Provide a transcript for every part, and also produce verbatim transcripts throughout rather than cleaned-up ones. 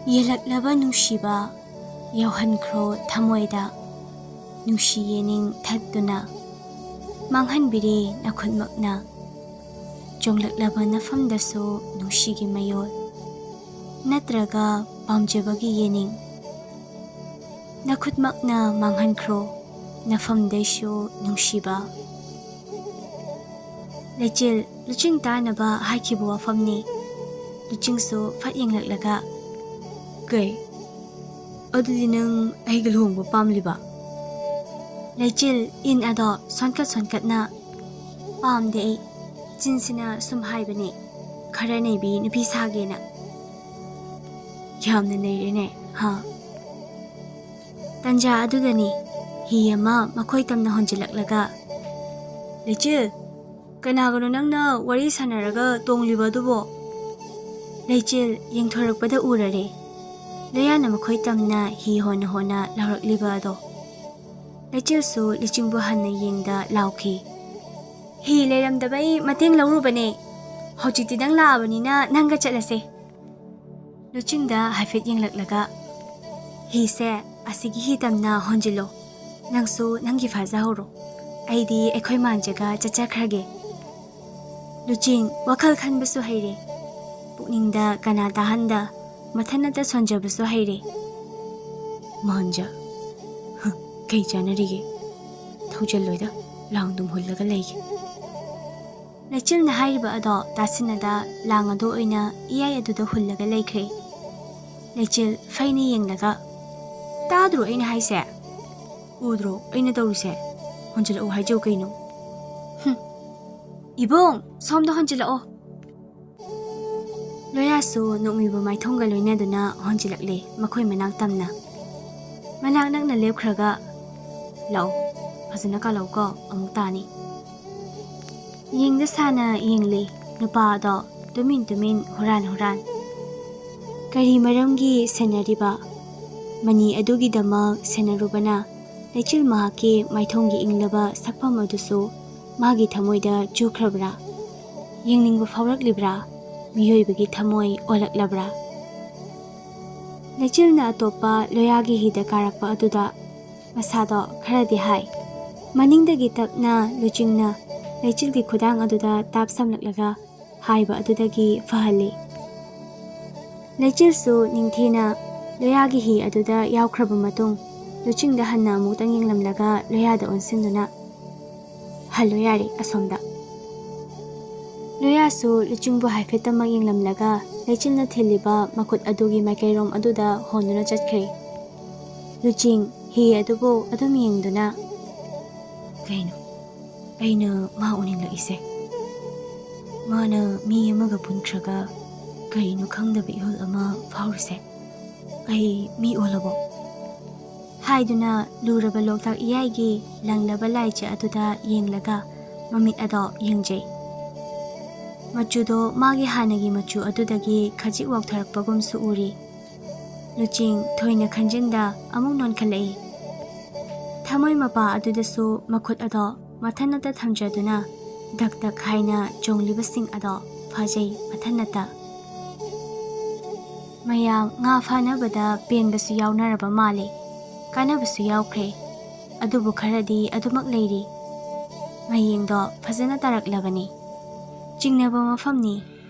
ꯌꯦꯜꯂꯛꯂꯕ ꯅꯨꯡꯁꯤꯕ ꯌꯧꯍꯟꯈ꯭ꯔꯣ ꯊꯃꯣꯏꯗ, ꯅꯨꯡꯁꯤ ꯌꯦꯅꯤꯡ ꯊꯠꯇꯨꯅ꯫ ꯃꯥꯡꯍꯟꯕꯤꯔꯦ ꯅꯈꯨꯠꯃꯛꯅ ꯆꯣꯡꯂꯛꯂꯕ ꯅꯐꯝꯗꯁꯨ ꯅꯨꯡꯁꯤꯒꯤ ꯃꯌꯣꯜ, ꯅꯠꯇ꯭ꯔꯒ ꯄꯥꯝꯖꯕꯒꯤ ꯌꯦꯅꯤꯡ꯫ ꯅꯈꯨꯠꯃꯛꯅ ꯃꯥꯡꯍꯟꯈ꯭ꯔꯣ ꯅꯐꯝꯗꯩꯁꯨ ꯅꯨꯡꯁꯤꯕ꯫ ꯂꯩꯆꯤꯜ, ꯂꯨꯆꯤꯡ ꯇꯥꯅꯕ ꯍꯥꯏꯈꯤꯕ ꯋꯥꯐꯝꯅꯤ꯫ ꯂꯨꯆꯤꯡꯁꯨ ꯐꯠ ꯌꯦꯡꯂꯛꯂꯒ, "ꯀꯩ? ꯑꯗꯨꯗꯤ ꯅꯪ ꯑꯩꯒ ꯂꯨꯍꯣꯡꯕ ꯄꯥꯝꯂꯤꯕ?" ꯂꯩꯆꯤꯜ, ꯏꯟ ꯑꯗꯣ ꯁꯣꯟꯀꯠ ꯁꯣꯟꯀꯠꯅ, "ꯄꯥꯝꯗꯦ ꯑꯩ꯫ ꯆꯤꯟꯁꯤꯅ ꯁꯨꯝ ꯍꯥꯏꯕꯅꯦ, ꯈꯔ ꯅꯩꯕꯤ ꯅꯨꯄꯤ ꯁꯥꯒꯦꯅ꯫" ꯌꯥꯝꯅ ꯅꯩꯔꯦꯅꯦ, ꯍꯥ? ꯇꯟꯖꯥ ꯑꯗꯨꯗꯅꯤ ꯍꯤ ꯑꯃ ꯃꯈꯣꯏ ꯇꯝꯅ ꯍꯣꯟꯖꯤꯜꯂꯛꯂꯒ, "ꯂꯩꯆꯤꯜ, ꯀꯅꯥꯒꯅꯣ ꯅꯪꯅ ꯋꯥꯔꯤ ꯁꯥꯟꯅꯔꯒ ꯇꯣꯡꯂꯤꯕ ꯑꯗꯨꯕꯣ?" ꯂꯩꯆꯤꯜ ꯌꯦꯡꯊꯣꯔꯛꯄꯗ ꯎꯔꯔꯦ, ꯂꯣꯌꯥꯅ ꯃꯈꯣꯏ ꯇꯝꯅ ꯍꯤ ꯍꯣꯟꯅ ꯍꯣꯟꯅ ꯂꯥꯎꯔꯛꯂꯤꯕ ꯑꯗꯣ꯫ ꯂꯩꯆꯤꯜꯁꯨ ꯂꯨꯆꯤꯡꯕꯨ ꯍꯟꯅ ꯌꯦꯡꯗ ꯂꯥꯎꯈꯤ, "ꯍꯤ ꯂꯩꯔꯝꯗꯕꯩ ꯃꯇꯦꯡ ꯂꯧꯔꯨꯕꯅꯦ꯫ ꯍꯧꯖꯤꯛꯇꯤ ꯅꯪ ꯂꯥꯛꯑꯕꯅꯤꯅ ꯅꯪꯒ ꯆꯠꯂꯁꯦ꯫" ꯂꯨꯆꯤꯡꯗ ꯍꯥꯏꯐꯦꯠ ꯌꯦꯡꯂꯛꯂꯒ, "ꯍꯤꯁꯦ ꯑꯁꯤꯒꯤ ꯍꯤ ꯇꯝꯅ ꯍꯣꯟꯖꯤꯜꯂꯣ꯫ ꯅꯪꯁꯨ ꯅꯪꯒꯤ ꯐꯥꯖꯍꯧꯔꯣ꯫ ꯑꯩꯗꯤ ꯑꯩꯈꯣꯏ ꯃꯥꯟꯖꯒ ꯆꯠꯆꯈ꯭ꯔꯒꯦ꯫" ꯂꯨꯆꯤꯡ ꯋꯥꯈꯜ ꯈꯟꯕꯁꯨ ꯍꯩꯔꯦ꯫ ꯄꯨꯛꯅꯤꯡꯗ ꯀꯅꯥ ꯇꯥꯍꯟꯗ ꯃꯊꯟꯅꯇ ꯁꯣꯟꯖꯕꯁꯨ ꯍꯩꯔꯦ꯫ "ꯃꯥꯟꯖ? ꯍ, ꯀꯩ ꯆꯥꯟꯅꯔꯤꯒꯦ? ꯊꯧꯖꯜꯂꯣꯏꯗ, ꯂꯥꯡꯗꯨꯝ ꯍꯨꯜꯂꯒ ꯂꯩꯒꯦ꯫" ꯂꯩꯆꯤꯜꯅ ꯍꯥꯏꯔꯤꯕ ꯑꯗꯣ ꯇꯥꯁꯤꯟꯅꯗ ꯂꯥꯡ ꯑꯗꯨ ꯑꯣꯏꯅ ꯏꯌꯥꯏ ꯑꯗꯨꯗ ꯍꯨꯜꯂꯒ ꯂꯩꯈ꯭ꯔꯦ꯫ ꯂꯩꯆꯤꯜ ꯐꯩꯅ ꯌꯦꯡꯂꯒ, "ꯇꯥꯗ꯭ꯔꯣ ꯑꯩꯅ ꯍꯥꯏꯁꯦ? ꯎꯗ꯭ꯔꯣ ꯑꯩꯅ ꯇꯧꯔꯤꯁꯦ? ꯍꯣꯟꯖꯤꯜꯂꯛꯎ ꯍꯥꯏꯖꯧ ꯀꯩꯅꯣ?" "ꯍꯨꯝ꯫ ꯏꯕꯨꯡ, ꯁꯣꯝꯗ ꯍꯣꯟꯖꯤꯜꯂꯛꯑꯣ꯫" ꯂꯣꯌꯥꯁꯨ ꯅꯣꯛꯃꯤꯕ ꯃꯥꯏꯊꯣꯡꯒ ꯂꯣꯏꯅꯗꯨꯅ ꯍꯣꯟꯖꯤꯜꯂꯛꯂꯦ ꯃꯈꯣꯏ ꯃꯅꯥꯛ ꯇꯝꯅ꯫ ꯃꯅꯥꯛ ꯅꯛꯅ ꯂꯦꯞꯈ꯭ꯔꯒ, "ꯂꯥꯛꯑꯣ, ꯐꯖꯅ ꯀꯥꯜꯂꯛꯎꯀꯣ, ꯑꯃꯨꯛ ꯇꯥꯅꯤ꯫" ꯌꯦꯡꯗ ꯁꯥꯅ ꯌꯦꯡꯂꯤ ꯅꯨꯄꯥ ꯑꯗꯣ ꯇꯨꯃꯤꯟ ꯇꯨꯃꯤꯟ, ꯍꯨꯔꯥꯟ ꯍꯨꯔꯥꯟ꯫ ꯀꯔꯤ ꯃꯔꯝꯒꯤ ꯁꯦꯟꯅꯔꯤꯕ? ꯃꯅꯤ ꯑꯗꯨꯒꯤꯗꯃꯛ ꯁꯦꯟꯅꯔꯨꯕꯅ ꯂꯩꯆꯤꯜ ꯃꯍꯥꯛꯀꯤ ꯃꯥꯏꯊꯣꯡꯒꯤ ꯏꯪꯂꯕ ꯁꯛꯐꯝ ꯑꯗꯨꯁꯨ ꯃꯥꯒꯤ ꯊꯃꯣꯏꯗ ꯆꯨꯈ꯭ꯔꯕ꯭ꯔꯥ? ꯌꯦꯡꯅꯤꯡꯕ ꯐꯥꯎꯔꯛꯂꯤꯕ꯭ꯔꯥ? ꯃꯤꯑꯣꯏꯕꯒꯤ ꯊꯃꯣꯏ ꯑꯣꯜꯂꯛꯂꯕ꯭ꯔꯥ? ꯂꯩꯆꯤꯜꯅ ꯑꯇꯣꯞꯄ ꯂꯣꯌꯥꯒꯤ ꯍꯤꯗ ꯀꯥꯔꯛꯄ ꯑꯗꯨꯗ ꯃꯁꯥꯗꯣ ꯈꯔꯗꯤ ꯍꯥꯏ꯫ ꯃꯅꯤꯡꯗꯒꯤ ꯇꯞꯅ ꯂꯨꯆꯤꯡꯅ ꯂꯩꯆꯤꯜꯒꯤ ꯈꯨꯗꯥꯡ ꯑꯗꯨꯗ ꯇꯥꯞꯁꯝꯂꯛꯂꯒ ꯍꯥꯏꯕ ꯑꯗꯨꯗꯒꯤ ꯐꯍꯜꯂꯤ꯫ ꯂꯩꯆꯤꯜꯁꯨ ꯅꯤꯡꯊꯤꯅ ꯂꯣꯌꯥꯒꯤ ꯍꯤ ꯑꯗꯨꯗ ꯌꯥꯎꯈ꯭ꯔꯕ ꯃꯇꯨꯡ, ꯂꯨꯆꯤꯡꯗ ꯍꯟꯅ ꯑꯃꯨꯛꯇꯪ ꯌꯦꯡꯂꯝꯂꯒ ꯂꯣꯌꯥꯗ ꯑꯣꯟꯁꯤꯟꯗꯨꯅ, "ꯍꯜꯂꯣ ꯌꯥꯔꯦ, ꯑꯁꯣꯝꯗ꯫" ꯂꯣꯌꯥꯁꯨ ꯂꯨꯆꯤꯡꯕꯨ ꯍꯥꯏꯐꯦꯠꯇꯃꯛ ꯌꯦꯡꯂꯝꯂꯒ ꯂꯩꯆꯤꯜꯅ ꯊꯤꯜꯂꯤꯕ ꯃꯈꯨꯠ ꯑꯗꯨꯒꯤ ꯃꯥꯏꯀꯩꯔꯣꯝ ꯑꯗꯨꯗ ꯍꯣꯟꯗꯨꯅ ꯆꯠꯈ꯭ꯔꯦ꯫ ꯂꯨꯆꯤꯡ ꯍꯤ ꯑꯗꯨꯕꯨ ꯑꯗꯨꯝ ꯌꯦꯡꯗꯨꯅ, "ꯀꯩꯅꯣ ꯑꯩꯅ ꯃꯥ ꯎꯅꯤꯡꯂꯛꯏꯁꯦ? ꯃꯥꯅ ꯃꯤ ꯑꯃꯒ ꯄꯨꯟꯈ꯭ꯔꯒ ꯀꯔꯤꯅꯣ ꯈꯪꯗꯕ ꯏꯍꯨꯜ ꯑꯃ ꯐꯥꯎꯔꯤꯁꯦ? ꯑꯩ ꯃꯤ ꯑꯣꯜꯂꯕꯣ?" ꯍꯥꯏꯗꯨꯅ ꯂꯨꯔꯕ ꯂꯣꯛꯇꯥꯛ ꯏꯌꯥꯏꯒꯤ ꯂꯪꯂꯕ ꯂꯥꯏꯆ ꯑꯗꯨꯗ ꯌꯦꯡꯂꯒ ꯃꯃꯤꯠ ꯑꯗꯣ ꯌꯦꯡꯖꯩ꯫ ꯃꯆꯨꯗꯣ ꯃꯥꯒꯤ ꯍꯥꯟꯅꯒꯤ ꯃꯆꯨ ꯑꯗꯨꯗꯒꯤ ꯈꯖꯤꯛ ꯋꯥꯎꯊꯔꯛꯄꯒꯨꯝꯁꯨ ꯎꯔꯤ꯫ ꯂꯨꯆꯤꯡ ꯊꯣꯏꯅ ꯈꯟꯖꯤꯟꯗ ꯑꯃꯨꯛ ꯅꯣꯟꯈꯠꯂꯛꯏ꯫ ꯊꯃꯣꯏ ꯃꯄꯥ ꯑꯗꯨꯗꯁꯨ ꯃꯈꯨꯠ ꯑꯗꯣ ꯃꯊꯟꯅꯇ ꯊꯝꯖꯗꯨꯅ ꯗꯛ ꯗꯛ ꯍꯥꯏꯅ ꯆꯣꯡꯂꯤꯕꯁꯤꯡ ꯑꯗꯣ ꯐꯥꯖꯩ ꯃꯊꯟꯅꯇ꯫ ꯃꯌꯥꯝ ꯉꯥ ꯐꯥꯅꯕꯗ ꯄꯦꯟꯕꯁꯨ ꯌꯥꯎꯅꯔꯕ ꯃꯥꯜꯂꯤ꯫ ꯀꯥꯟꯅꯕꯁꯨ ꯌꯥꯎꯈ꯭ꯔꯦ꯫ ꯑꯗꯨꯕꯨ ꯈꯔꯗꯤ ꯑꯗꯨꯃꯛ ꯂꯩꯔꯤ꯫ ꯃꯌꯦꯡꯗꯣ ꯐꯖꯅ ꯇꯥꯔꯛꯂꯕꯅꯤ꯫ ꯆꯤꯡꯅꯕ ꯃꯐꯝꯅꯤ꯫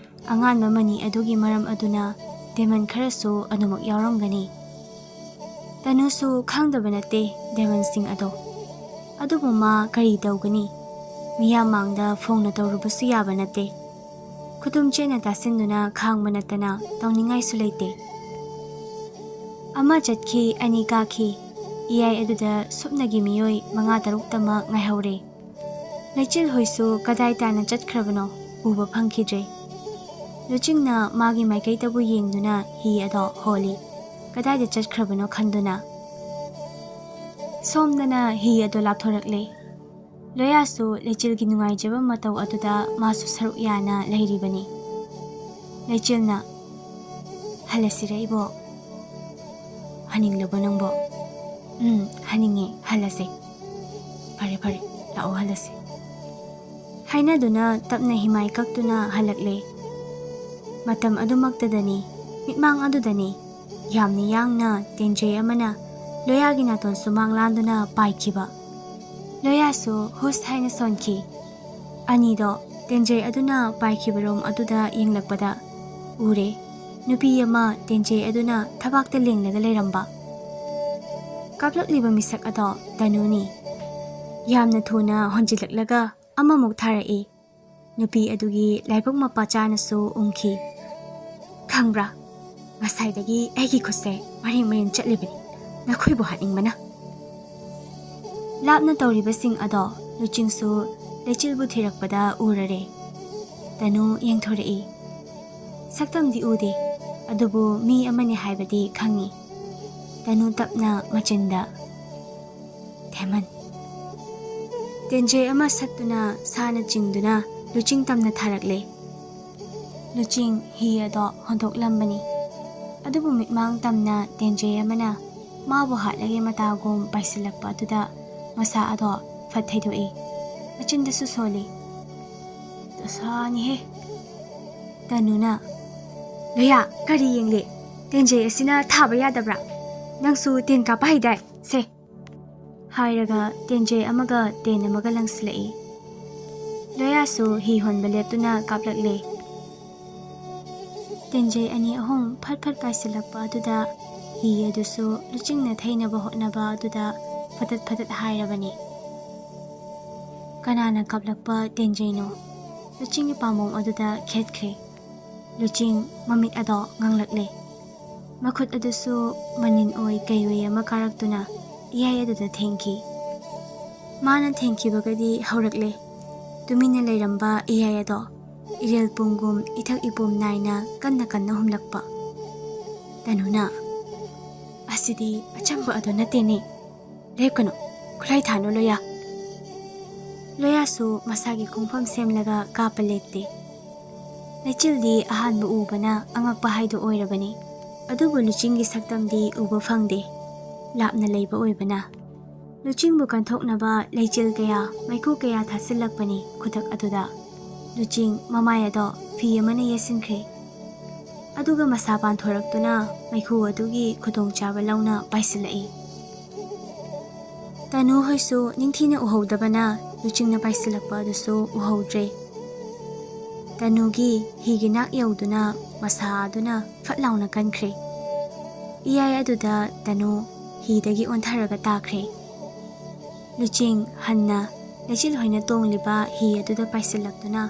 ꯑꯉꯥꯟꯕ ꯃꯅꯤ ꯑꯗꯨꯒꯤ ꯃꯔꯝ ꯑꯗꯨꯅ ꯗꯦꯃꯟ ꯈꯔꯁꯨ ꯑꯗꯨꯃꯛ ꯌꯥꯎꯔꯝꯒꯅꯤ꯫ ꯇꯅꯨꯁꯨ ꯈꯪꯗꯕ ꯅꯠꯇꯦ ꯗꯦꯃꯟꯁꯤꯡ ꯑꯗꯣ꯫ ꯑꯗꯨꯕꯨ ꯃꯥ ꯀꯔꯤ ꯇꯧꯒꯅꯤ? ꯃꯤꯌꯥꯝ ꯃꯥꯡꯗ ꯐꯣꯡꯅ ꯇꯧꯔꯨꯕꯁꯨ ꯌꯥꯕ ꯅꯠꯇꯦ꯫ ꯈꯨꯇꯨꯝ ꯆꯦꯠꯅ ꯇꯥꯁꯤꯟꯗꯨꯅ ꯈꯥꯡꯕ ꯅꯠꯇꯅ ꯇꯧꯅꯤꯡꯉꯥꯏꯁꯨ ꯂꯩꯇꯦ꯫ ꯑꯃ ꯆꯠꯈꯤ, ꯑꯅꯤ ꯀꯥꯈꯤ꯫ ꯏꯌꯥꯏ ꯑꯗꯨꯗ ꯁꯨꯞꯅꯒꯤ ꯃꯤꯑꯣꯏ ꯃꯉꯥ ꯇꯔꯨꯛꯇꯃꯛ ꯉꯥꯏꯍꯧꯔꯦ꯫ ꯂꯩꯆꯤꯜ ꯍꯣꯏꯁꯨ ꯀꯗꯥꯏ ꯇꯥꯅ ꯆꯠꯈ꯭ꯔꯕꯅꯣ ꯎꯕ ꯐꯪꯈꯤꯗ꯭ꯔꯦ꯫ ꯂꯨꯆꯤꯡꯅ ꯃꯥꯒꯤ ꯃꯥꯏꯀꯩꯗꯕꯨ ꯌꯦꯡꯗꯨꯅ ꯍꯤ ꯑꯗꯣ ꯍꯣꯜꯂꯤ꯫ ꯀꯗꯥꯏꯗ ꯆꯠꯈ꯭ꯔꯕꯅꯣ ꯈꯟꯗꯨꯅ꯫ ꯁꯣꯝꯗꯅ ꯍꯤ ꯑꯗꯣ ꯂꯥꯞꯊꯣꯔꯛꯂꯦ꯫ ꯂꯣꯌꯥꯁꯨ ꯂꯩꯆꯤꯜꯒꯤ ꯅꯨꯡꯉꯥꯏꯖꯕ ꯃꯇꯧ ꯑꯗꯨꯗ ꯃꯥꯁꯨ ꯁꯔꯨꯛ ꯌꯥꯅ ꯂꯩꯔꯤꯕꯅꯤ꯫ ꯂꯩꯆꯤꯜꯅ, "ꯍꯜꯂꯁꯤꯔ ꯏꯕꯣꯛ?" "ꯍꯟꯅꯤꯡꯂꯕꯣ ꯅꯪꯕꯣ?" "ꯎꯝ, ꯍꯟꯅꯤꯡꯉꯦ, ꯍꯜꯂꯁꯦ꯫" "ꯐꯔꯦ, ꯐꯔꯦ, ꯂꯥꯛꯑꯣ, ꯍꯜꯂꯁꯦ꯫" ꯍꯥꯏꯅꯗꯨꯅ ꯇꯞꯅ ꯍꯤꯃꯥꯏ ꯀꯛꯇꯨꯅ ꯍꯜꯂꯛꯂꯦ꯫ ꯃꯇꯝ ꯑꯗꯨꯃꯛꯇꯗꯅꯤ, ꯃꯤꯠꯃꯥꯡ ꯑꯗꯨꯗꯅꯤ, ꯌꯥꯝꯅ ꯌꯥꯡꯅ ꯇꯦꯟꯖꯩ ꯑꯃꯅ ꯂꯣꯌꯥꯒꯤ ꯅꯥꯇꯣꯟ ꯁꯨꯃꯥꯡ ꯂꯥꯟꯗꯨꯅ ꯄꯥꯏꯈꯤꯕ꯫ ꯂꯣꯌꯥꯁꯨ ꯍꯨꯁ ꯍꯥꯏꯅ ꯁꯣꯟꯈꯤ꯫ ꯑꯅꯤꯗꯣ ꯇꯦꯟꯖꯩ ꯑꯗꯨꯅ ꯄꯥꯏꯈꯤꯕꯔꯣꯝ ꯑꯗꯨꯗ ꯌꯦꯡꯂꯛꯄꯗ ꯎꯔꯦ, ꯅꯨꯄꯤ ꯑꯃ ꯇꯦꯟꯖꯩ ꯑꯗꯨꯅ ꯊꯕꯥꯛꯇ ꯂꯦꯡꯂꯒ ꯂꯩꯔꯝꯕ꯫ ꯀꯥꯞꯂꯛꯂꯤꯕ ꯃꯤꯁꯛ ꯑꯗꯣ ꯇꯅꯨꯅꯤ꯫ ꯌꯥꯝꯅ ꯊꯨꯅ ꯍꯣꯟꯖꯤꯜꯂꯛꯂꯒ ꯑꯃꯃꯨꯛ ꯊꯥꯔꯛꯏ꯫ ꯅꯨꯄꯤ ꯑꯗꯨꯒꯤ ꯂꯥꯏꯕꯛ ꯃꯄꯥ ꯆꯥꯅꯁꯨ ꯎꯪꯈꯤ꯫ "ꯈꯪꯕ꯭ꯔꯥ, ꯉꯁꯥꯏꯗꯒꯤ ꯑꯩꯒꯤ ꯈꯨꯠꯁꯦ ꯃꯔꯦꯡ ꯃꯔꯦꯡ ꯆꯠꯂꯤꯕꯅꯤ, ꯅꯈꯣꯏꯕꯨ ꯍꯥꯠꯅꯤꯡꯕꯅ꯫" ꯂꯥꯞꯅ ꯇꯧꯔꯤꯕꯁꯤꯡ ꯑꯗꯣ ꯂꯨꯆꯤꯡꯁꯨ ꯂꯩꯆꯤꯜꯕꯨ ꯊꯤꯔꯛꯄꯗ ꯎꯔꯔꯦ꯫ ꯇꯅꯨ ꯌꯦꯡꯊꯣꯔꯛꯏ꯫ ꯁꯛꯇꯝꯗꯤ ꯎꯗꯦ, ꯑꯗꯨꯕꯨ ꯃꯤ ꯑꯃꯅꯤ ꯍꯥꯏꯕꯗꯤ ꯈꯪꯏ꯫ ꯇꯅꯨ ꯇꯞꯅ ꯃꯆꯤꯟꯗ, "ꯊꯦꯃꯟ꯫" ꯇꯦꯟꯖꯩ ꯑꯃ ꯁꯠꯇꯨꯅ ꯁꯥꯅ ꯆꯤꯡꯗꯨꯅ ꯂꯨꯆꯤꯡ ꯇꯝꯅ ꯊꯥꯔꯛꯂꯦ꯫ ꯂꯨꯆꯤꯡ ꯍꯤ ꯑꯗꯣ ꯍꯣꯟꯗꯣꯛꯂꯝꯕꯅꯤ꯫ ꯑꯗꯨꯕꯨ ꯃꯤꯠꯃꯥꯡ ꯇꯝꯅ ꯇꯦꯟꯖꯩ ꯑꯃꯅ ꯃꯥꯕꯨ ꯍꯥꯠꯂꯒꯦ ꯃꯇꯥꯒꯨꯝ ꯄꯥꯏꯁꯤꯜꯂꯛꯄ ꯑꯗꯨꯗ ꯃꯁꯥ ꯑꯗꯣ ꯐꯠ ꯊꯩꯗꯣꯛꯏ꯫ ꯃꯆꯤꯟꯗꯁꯨ ꯁꯣꯜꯂꯤ꯫ "ꯗꯁꯥꯅꯤꯍꯦ꯫" ꯇꯅꯨꯅ, "ꯂꯣꯌꯥ, ꯀꯔꯤ ꯌꯦꯡꯂꯤ? ꯇꯦꯟꯖꯩ ꯑꯁꯤꯅ ꯊꯥꯕ ꯌꯥꯗꯕ꯭ꯔꯥ? ꯅꯪꯁꯨ ꯇꯦꯟ ꯀꯥꯞꯄ ꯍꯩꯗꯥꯏ? ꯁꯦ꯫" ꯍꯥꯏꯔꯒ ꯇꯦꯟꯖꯩ ꯑꯃꯒ ꯇꯦꯟ ꯑꯃꯒ ꯂꯪꯁꯤꯜꯂꯛꯏ꯫ ꯂꯣꯌꯥꯁꯨ ꯍꯤ ꯍꯣꯟꯕ ꯂꯦꯞꯇꯨꯅ ꯀꯥꯞꯂꯛꯂꯦ꯫ ꯇꯦꯟꯖꯩ ꯑꯅꯤ ꯑꯍꯨꯝ ꯐꯠ ꯐꯠ ꯄꯥꯏꯁꯤꯜꯂꯛꯄ ꯑꯗꯨꯗ ꯍꯤ ꯑꯗꯨꯁꯨ ꯂꯨꯆꯤꯡꯅ ꯊꯩꯅꯕ ꯍꯣꯠꯅꯕ ꯑꯗꯨꯗ ꯐꯇꯠ ꯐꯇꯠ ꯍꯥꯏꯔꯕꯅꯤ꯫ ꯀꯅꯥꯅ ꯀꯥꯞꯂꯛꯄ ꯇꯦꯟꯖꯩꯅꯣ? ꯂꯨꯆꯤꯡꯒꯤ ꯄꯥꯝꯕꯣꯝ ꯑꯗꯨꯗ ꯈꯦꯠꯈ꯭ꯔꯦ꯫ ꯂꯨꯆꯤꯡ ꯃꯃꯤꯠ ꯑꯗꯣ ꯉꯥꯡꯂꯛꯂꯦ꯫ ꯃꯈꯨꯠ ꯑꯗꯨꯁꯨ ꯃꯅꯤꯟ ꯑꯣꯏ ꯀꯩ ꯑꯣꯏ ꯑꯃ ꯀꯥꯔꯛꯇꯨꯅ ꯏꯌꯥꯏ ꯑꯗꯨꯗ ꯊꯦꯡꯈꯤ꯫ ꯃꯥꯅ ꯊꯦꯡꯈꯤꯕꯒꯗꯤ ꯍꯧꯔꯛꯂꯦ꯫ ꯇꯨꯃꯤꯟꯅ ꯂꯩꯔꯝꯕ ꯏꯌꯥꯏ ꯑꯗꯣ ꯏꯔꯦꯜ ꯄꯨꯝꯒꯨꯝ ꯏꯊꯛ ꯏꯄꯣꯝ ꯅꯥꯏꯅ ꯀꯟꯅ ꯀꯟꯅ ꯍꯨꯝꯂꯛꯄ꯫ ꯇꯅꯨꯅ, "ꯑꯁꯤꯗꯤ ꯑꯆꯝꯕ ꯑꯗꯣ ꯅꯠꯇꯦꯅꯦ꯫ ꯂꯦꯞꯀꯅꯨ, ꯈꯨꯠꯂꯥꯏ ꯊꯥꯅꯨ ꯂꯣꯌꯥ꯫" ꯂꯣꯌꯥꯁꯨ ꯃꯁꯥꯒꯤ ꯈꯣꯡꯐꯝ ꯁꯦꯝꯂꯒ ꯀꯥꯞꯄ ꯂꯦꯞꯇꯦ꯫ ꯂꯩꯆꯤꯜꯗꯤ ꯑꯍꯥꯟꯕ ꯎꯕꯅ ꯑꯉꯛꯄ ꯍꯥꯏꯗꯨ ꯑꯣꯏꯔꯕꯅꯤ꯫ ꯑꯗꯨꯕꯨ ꯂꯨꯆꯤꯡꯒꯤ ꯁꯛꯇꯝꯗꯤ ꯎꯕ ꯐꯪꯗꯦ, ꯂꯥꯞꯅ ꯂꯩꯕ ꯑꯣꯏꯕꯅ꯫ ꯂꯨꯆꯤꯡꯕꯨ ꯀꯟꯊꯣꯛꯅꯕ ꯂꯩꯆꯤꯜ ꯀꯌꯥ, ꯃꯩꯈꯨ ꯀꯌꯥ ꯊꯥꯁꯤꯜꯂꯛꯄꯅꯤ ꯈꯨꯗꯛ ꯑꯗꯨꯗ꯫ ꯂꯨꯆꯤꯡ ꯃꯃꯥꯏ ꯑꯗꯣ ꯐꯤ ꯑꯃꯅ ꯌꯦꯠꯁꯤꯟꯈ꯭ꯔꯦ꯫ ꯑꯗꯨꯒ ꯃꯁꯥ ꯄꯥꯟꯊꯣꯔꯛꯇꯨꯅ ꯃꯩꯈꯨ ꯑꯗꯨꯒꯤ ꯈꯨꯗꯣꯡꯆꯥꯕ ꯂꯧꯅ ꯄꯥꯏꯁꯤꯜꯂꯛꯏ꯫ ꯇꯅꯨ ꯍꯣꯏꯁꯨ ꯅꯤꯡꯊꯤꯅ ꯎꯍꯧꯗꯕꯅ ꯂꯨꯆꯤꯡꯅ ꯄꯥꯏꯁꯤꯜꯂꯛꯄ ꯑꯗꯨꯁꯨ ꯎꯍꯧꯗ꯭ꯔꯦ꯫ ꯇꯅꯨꯒꯤ ꯍꯤꯒꯤ ꯅꯥꯛ ꯌꯧꯗꯨꯅ ꯃꯁꯥ ꯑꯗꯨꯅ ꯐꯠ ꯂꯥꯎꯅ ꯀꯟꯈ꯭ꯔꯦ꯫ ꯏꯌꯥꯏ ꯑꯗꯨꯗ ꯇꯅꯨ ꯍꯤꯗꯒꯤ ꯑꯣꯟꯊꯔꯒ ꯇꯥꯈ꯭ꯔꯦ꯫ ꯂꯨꯆꯤꯡ ꯍꯟꯅ ꯂꯩꯆꯤꯜ ꯍꯣꯏꯅ ꯇꯣꯡꯂꯤꯕ ꯍꯤ ꯑꯗꯨꯗ ꯄꯥꯏꯁꯤꯜꯂꯛꯇꯨꯅ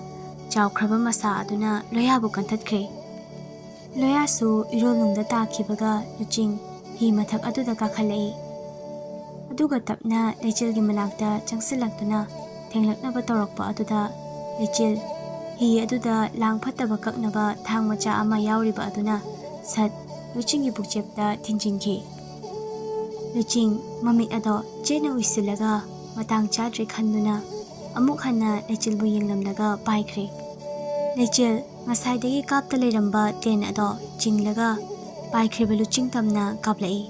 ꯆꯥꯎꯈ꯭ꯔꯕ ꯃꯁꯥ ꯑꯗꯨꯅ ꯂꯣꯌꯥꯕꯨ ꯀꯟꯊꯠꯈ꯭ꯔꯦ꯫ ꯂꯣꯌꯥꯁꯨ ꯏꯔꯣꯜꯅꯨꯡꯗ ꯇꯥꯈꯤꯕꯒ ꯂꯨꯆꯤꯡ ꯍꯤ ꯃꯊꯛ ꯑꯗꯨꯗ ꯀꯥꯈꯠꯂꯛꯏ꯫ ꯑꯗꯨꯒ ꯇꯞꯅ ꯂꯩꯆꯤꯜꯒꯤ ꯃꯅꯥꯛꯇ ꯆꯪꯁꯤꯜꯂꯛꯇꯨꯅ ꯊꯦꯡꯂꯛꯅꯕ ꯇꯧꯔꯛꯄ ꯑꯗꯨꯗ ꯂꯩꯆꯤꯜ ꯍꯤ ꯑꯗꯨꯗ ꯂꯥꯡ ꯐꯠꯇꯕ ꯀꯛꯅꯕ ꯊꯥꯡ ꯃꯆꯥ ꯑꯃ ꯌꯥꯎꯔꯤꯕ ꯑꯗꯨꯅ ꯁꯠ ꯂꯨꯆꯤꯡꯒꯤ ꯄꯨꯛꯆꯦꯞꯇ ꯊꯤꯟꯖꯤꯟꯈꯤ꯫ ꯂꯨꯆꯤꯡ ꯃꯃꯤꯠ ꯑꯗꯣ ꯆꯦꯠꯅ ꯎꯏꯁꯤꯜꯂꯒ ꯃꯇꯥꯡ ꯆꯥꯗ꯭ꯔꯦ ꯈꯟꯗꯨꯅ ꯑꯃꯨꯛ ꯍꯟꯅ ꯂꯩꯆꯤꯜꯕꯨ ꯌꯦꯡꯂꯝꯂꯒ ꯄꯥꯏꯈ꯭ꯔꯦ꯫ ꯂꯩꯆꯤꯜ ꯉꯁꯥꯏꯗꯒꯤ ꯀꯥꯞꯇ ꯂꯩꯔꯝꯕ ꯇꯦꯟ ꯑꯗꯣ ꯆꯤꯡꯂꯒ ꯄꯥꯏꯈ꯭ꯔꯤꯕ ꯂꯨꯆꯤꯡ ꯇꯝꯅ ꯀꯥꯞꯂꯛꯏ꯫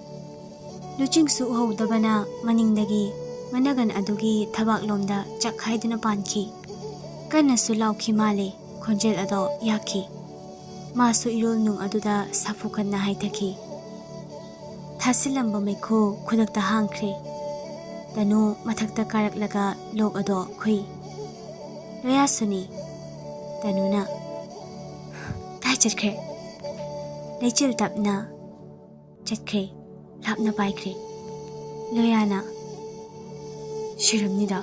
ꯂꯨꯆꯤꯡꯁꯨ ꯎꯍꯧꯗꯕꯅ ꯃꯅꯤꯡꯗꯒꯤ ꯃꯅꯒꯟ ꯑꯗꯨꯒꯤ ꯊꯕꯥꯛꯂꯣꯝꯗ ꯆꯛ ꯍꯥꯏꯗꯨꯅ ꯄꯥꯟꯈꯤ꯫ ꯀꯟꯅꯁꯨ ꯂꯥꯎꯈꯤ ꯃꯥꯜꯂꯦ꯫ ꯈꯣꯟꯖꯦꯜ ꯑꯗꯣ ꯌꯥꯛꯈꯤ꯫ ꯃꯥꯁꯨ ꯏꯔꯣꯜ ꯅꯨꯡ ꯑꯗꯨꯗ ꯁꯥꯐꯨ ꯀꯟꯅ ꯍꯥꯏꯊꯈꯤ꯫ ꯊꯥꯁꯤꯜꯂꯝꯕ ꯃꯩꯈꯨ ꯈꯨꯗꯛꯇ ꯍꯥꯡꯈ꯭ꯔꯦ꯫ ꯇꯅꯨ ꯃꯊꯛꯇ ꯀꯥꯔꯛꯂꯒ ꯂꯣꯛ ꯑꯗꯣ ꯈꯨꯏ꯫ ꯂꯣꯌꯥꯁꯨꯅꯤ꯫ ꯇꯅꯨꯅ, "ꯀꯥꯏ ꯆꯠꯈ꯭ꯔꯦ?" ꯂꯩꯆꯤꯜ ꯇꯞꯅ, "ꯆꯠꯈ꯭ꯔꯦ, ꯂꯥꯞꯅ ꯄꯥꯏꯈ꯭ꯔꯦ꯫" ꯂꯣꯌꯥꯅ, "ꯁꯤꯔꯝꯅꯤꯗ,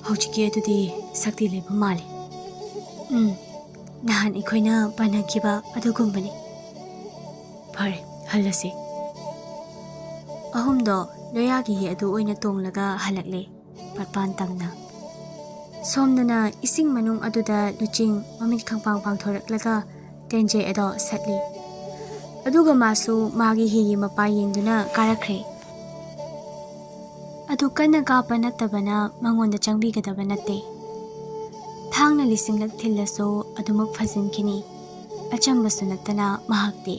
ꯍꯧꯖꯤꯛꯀꯤ ꯑꯗꯨꯗꯤ ꯁꯛꯇꯤ ꯂꯩꯕ ꯃꯥꯜꯂꯤ꯫ ꯎꯝ, ꯅꯍꯥꯟ ꯑꯩꯈꯣꯏꯅ ꯄꯥꯟꯅꯈꯤꯕ ꯑꯗꯨꯒꯨꯝꯕꯅꯤ꯫ ꯐꯔꯦ, ꯍꯜꯂꯁꯤ꯫" ꯑꯍꯨꯝꯗꯣ ꯂꯣꯌꯥꯒꯤ ꯍꯤ ꯑꯗꯨ ꯑꯣꯏꯅ ꯇꯣꯡꯂꯒ ꯍꯜꯂꯛꯂꯦ꯫ ꯄꯠꯄꯥꯟ ꯇꯝꯅ꯫ ꯁꯣꯝꯗꯅ ꯏꯁꯤꯡ ꯃꯅꯨꯡ ꯑꯗꯨꯗ ꯂꯨꯆꯤꯡ ꯃꯃꯤꯠ ꯈꯪꯄꯥꯡ ꯄꯥꯡꯊꯣꯔꯛꯂꯒ ꯇꯦꯟꯖꯩ ꯑꯗꯣ ꯁꯠꯂꯤ꯫ ꯑꯗꯨꯒ ꯃꯥꯁꯨ ꯃꯥꯒꯤ ꯍꯤꯒꯤ ꯃꯄꯥ ꯌꯦꯡꯗꯨꯅ ꯀꯥꯔꯛꯈ꯭ꯔꯦ꯫ ꯑꯗꯨ ꯀꯟꯅ ꯀꯥꯞꯄ ꯅꯠꯇꯕꯅ ꯃꯉꯣꯟꯗ ꯆꯪꯕꯤꯒꯗꯕ ꯅꯠꯇꯦ꯫ ꯊꯥꯡꯅ ꯂꯤꯁꯤꯡꯂꯛ ꯊꯤꯜꯂꯁꯨ ꯑꯗꯨꯃꯛ ꯐꯖꯤꯟꯈꯤꯅꯤ꯫ ꯑꯆꯝꯕꯁꯨ ꯅꯠꯇꯅ ꯃꯍꯥꯛꯇꯤ꯫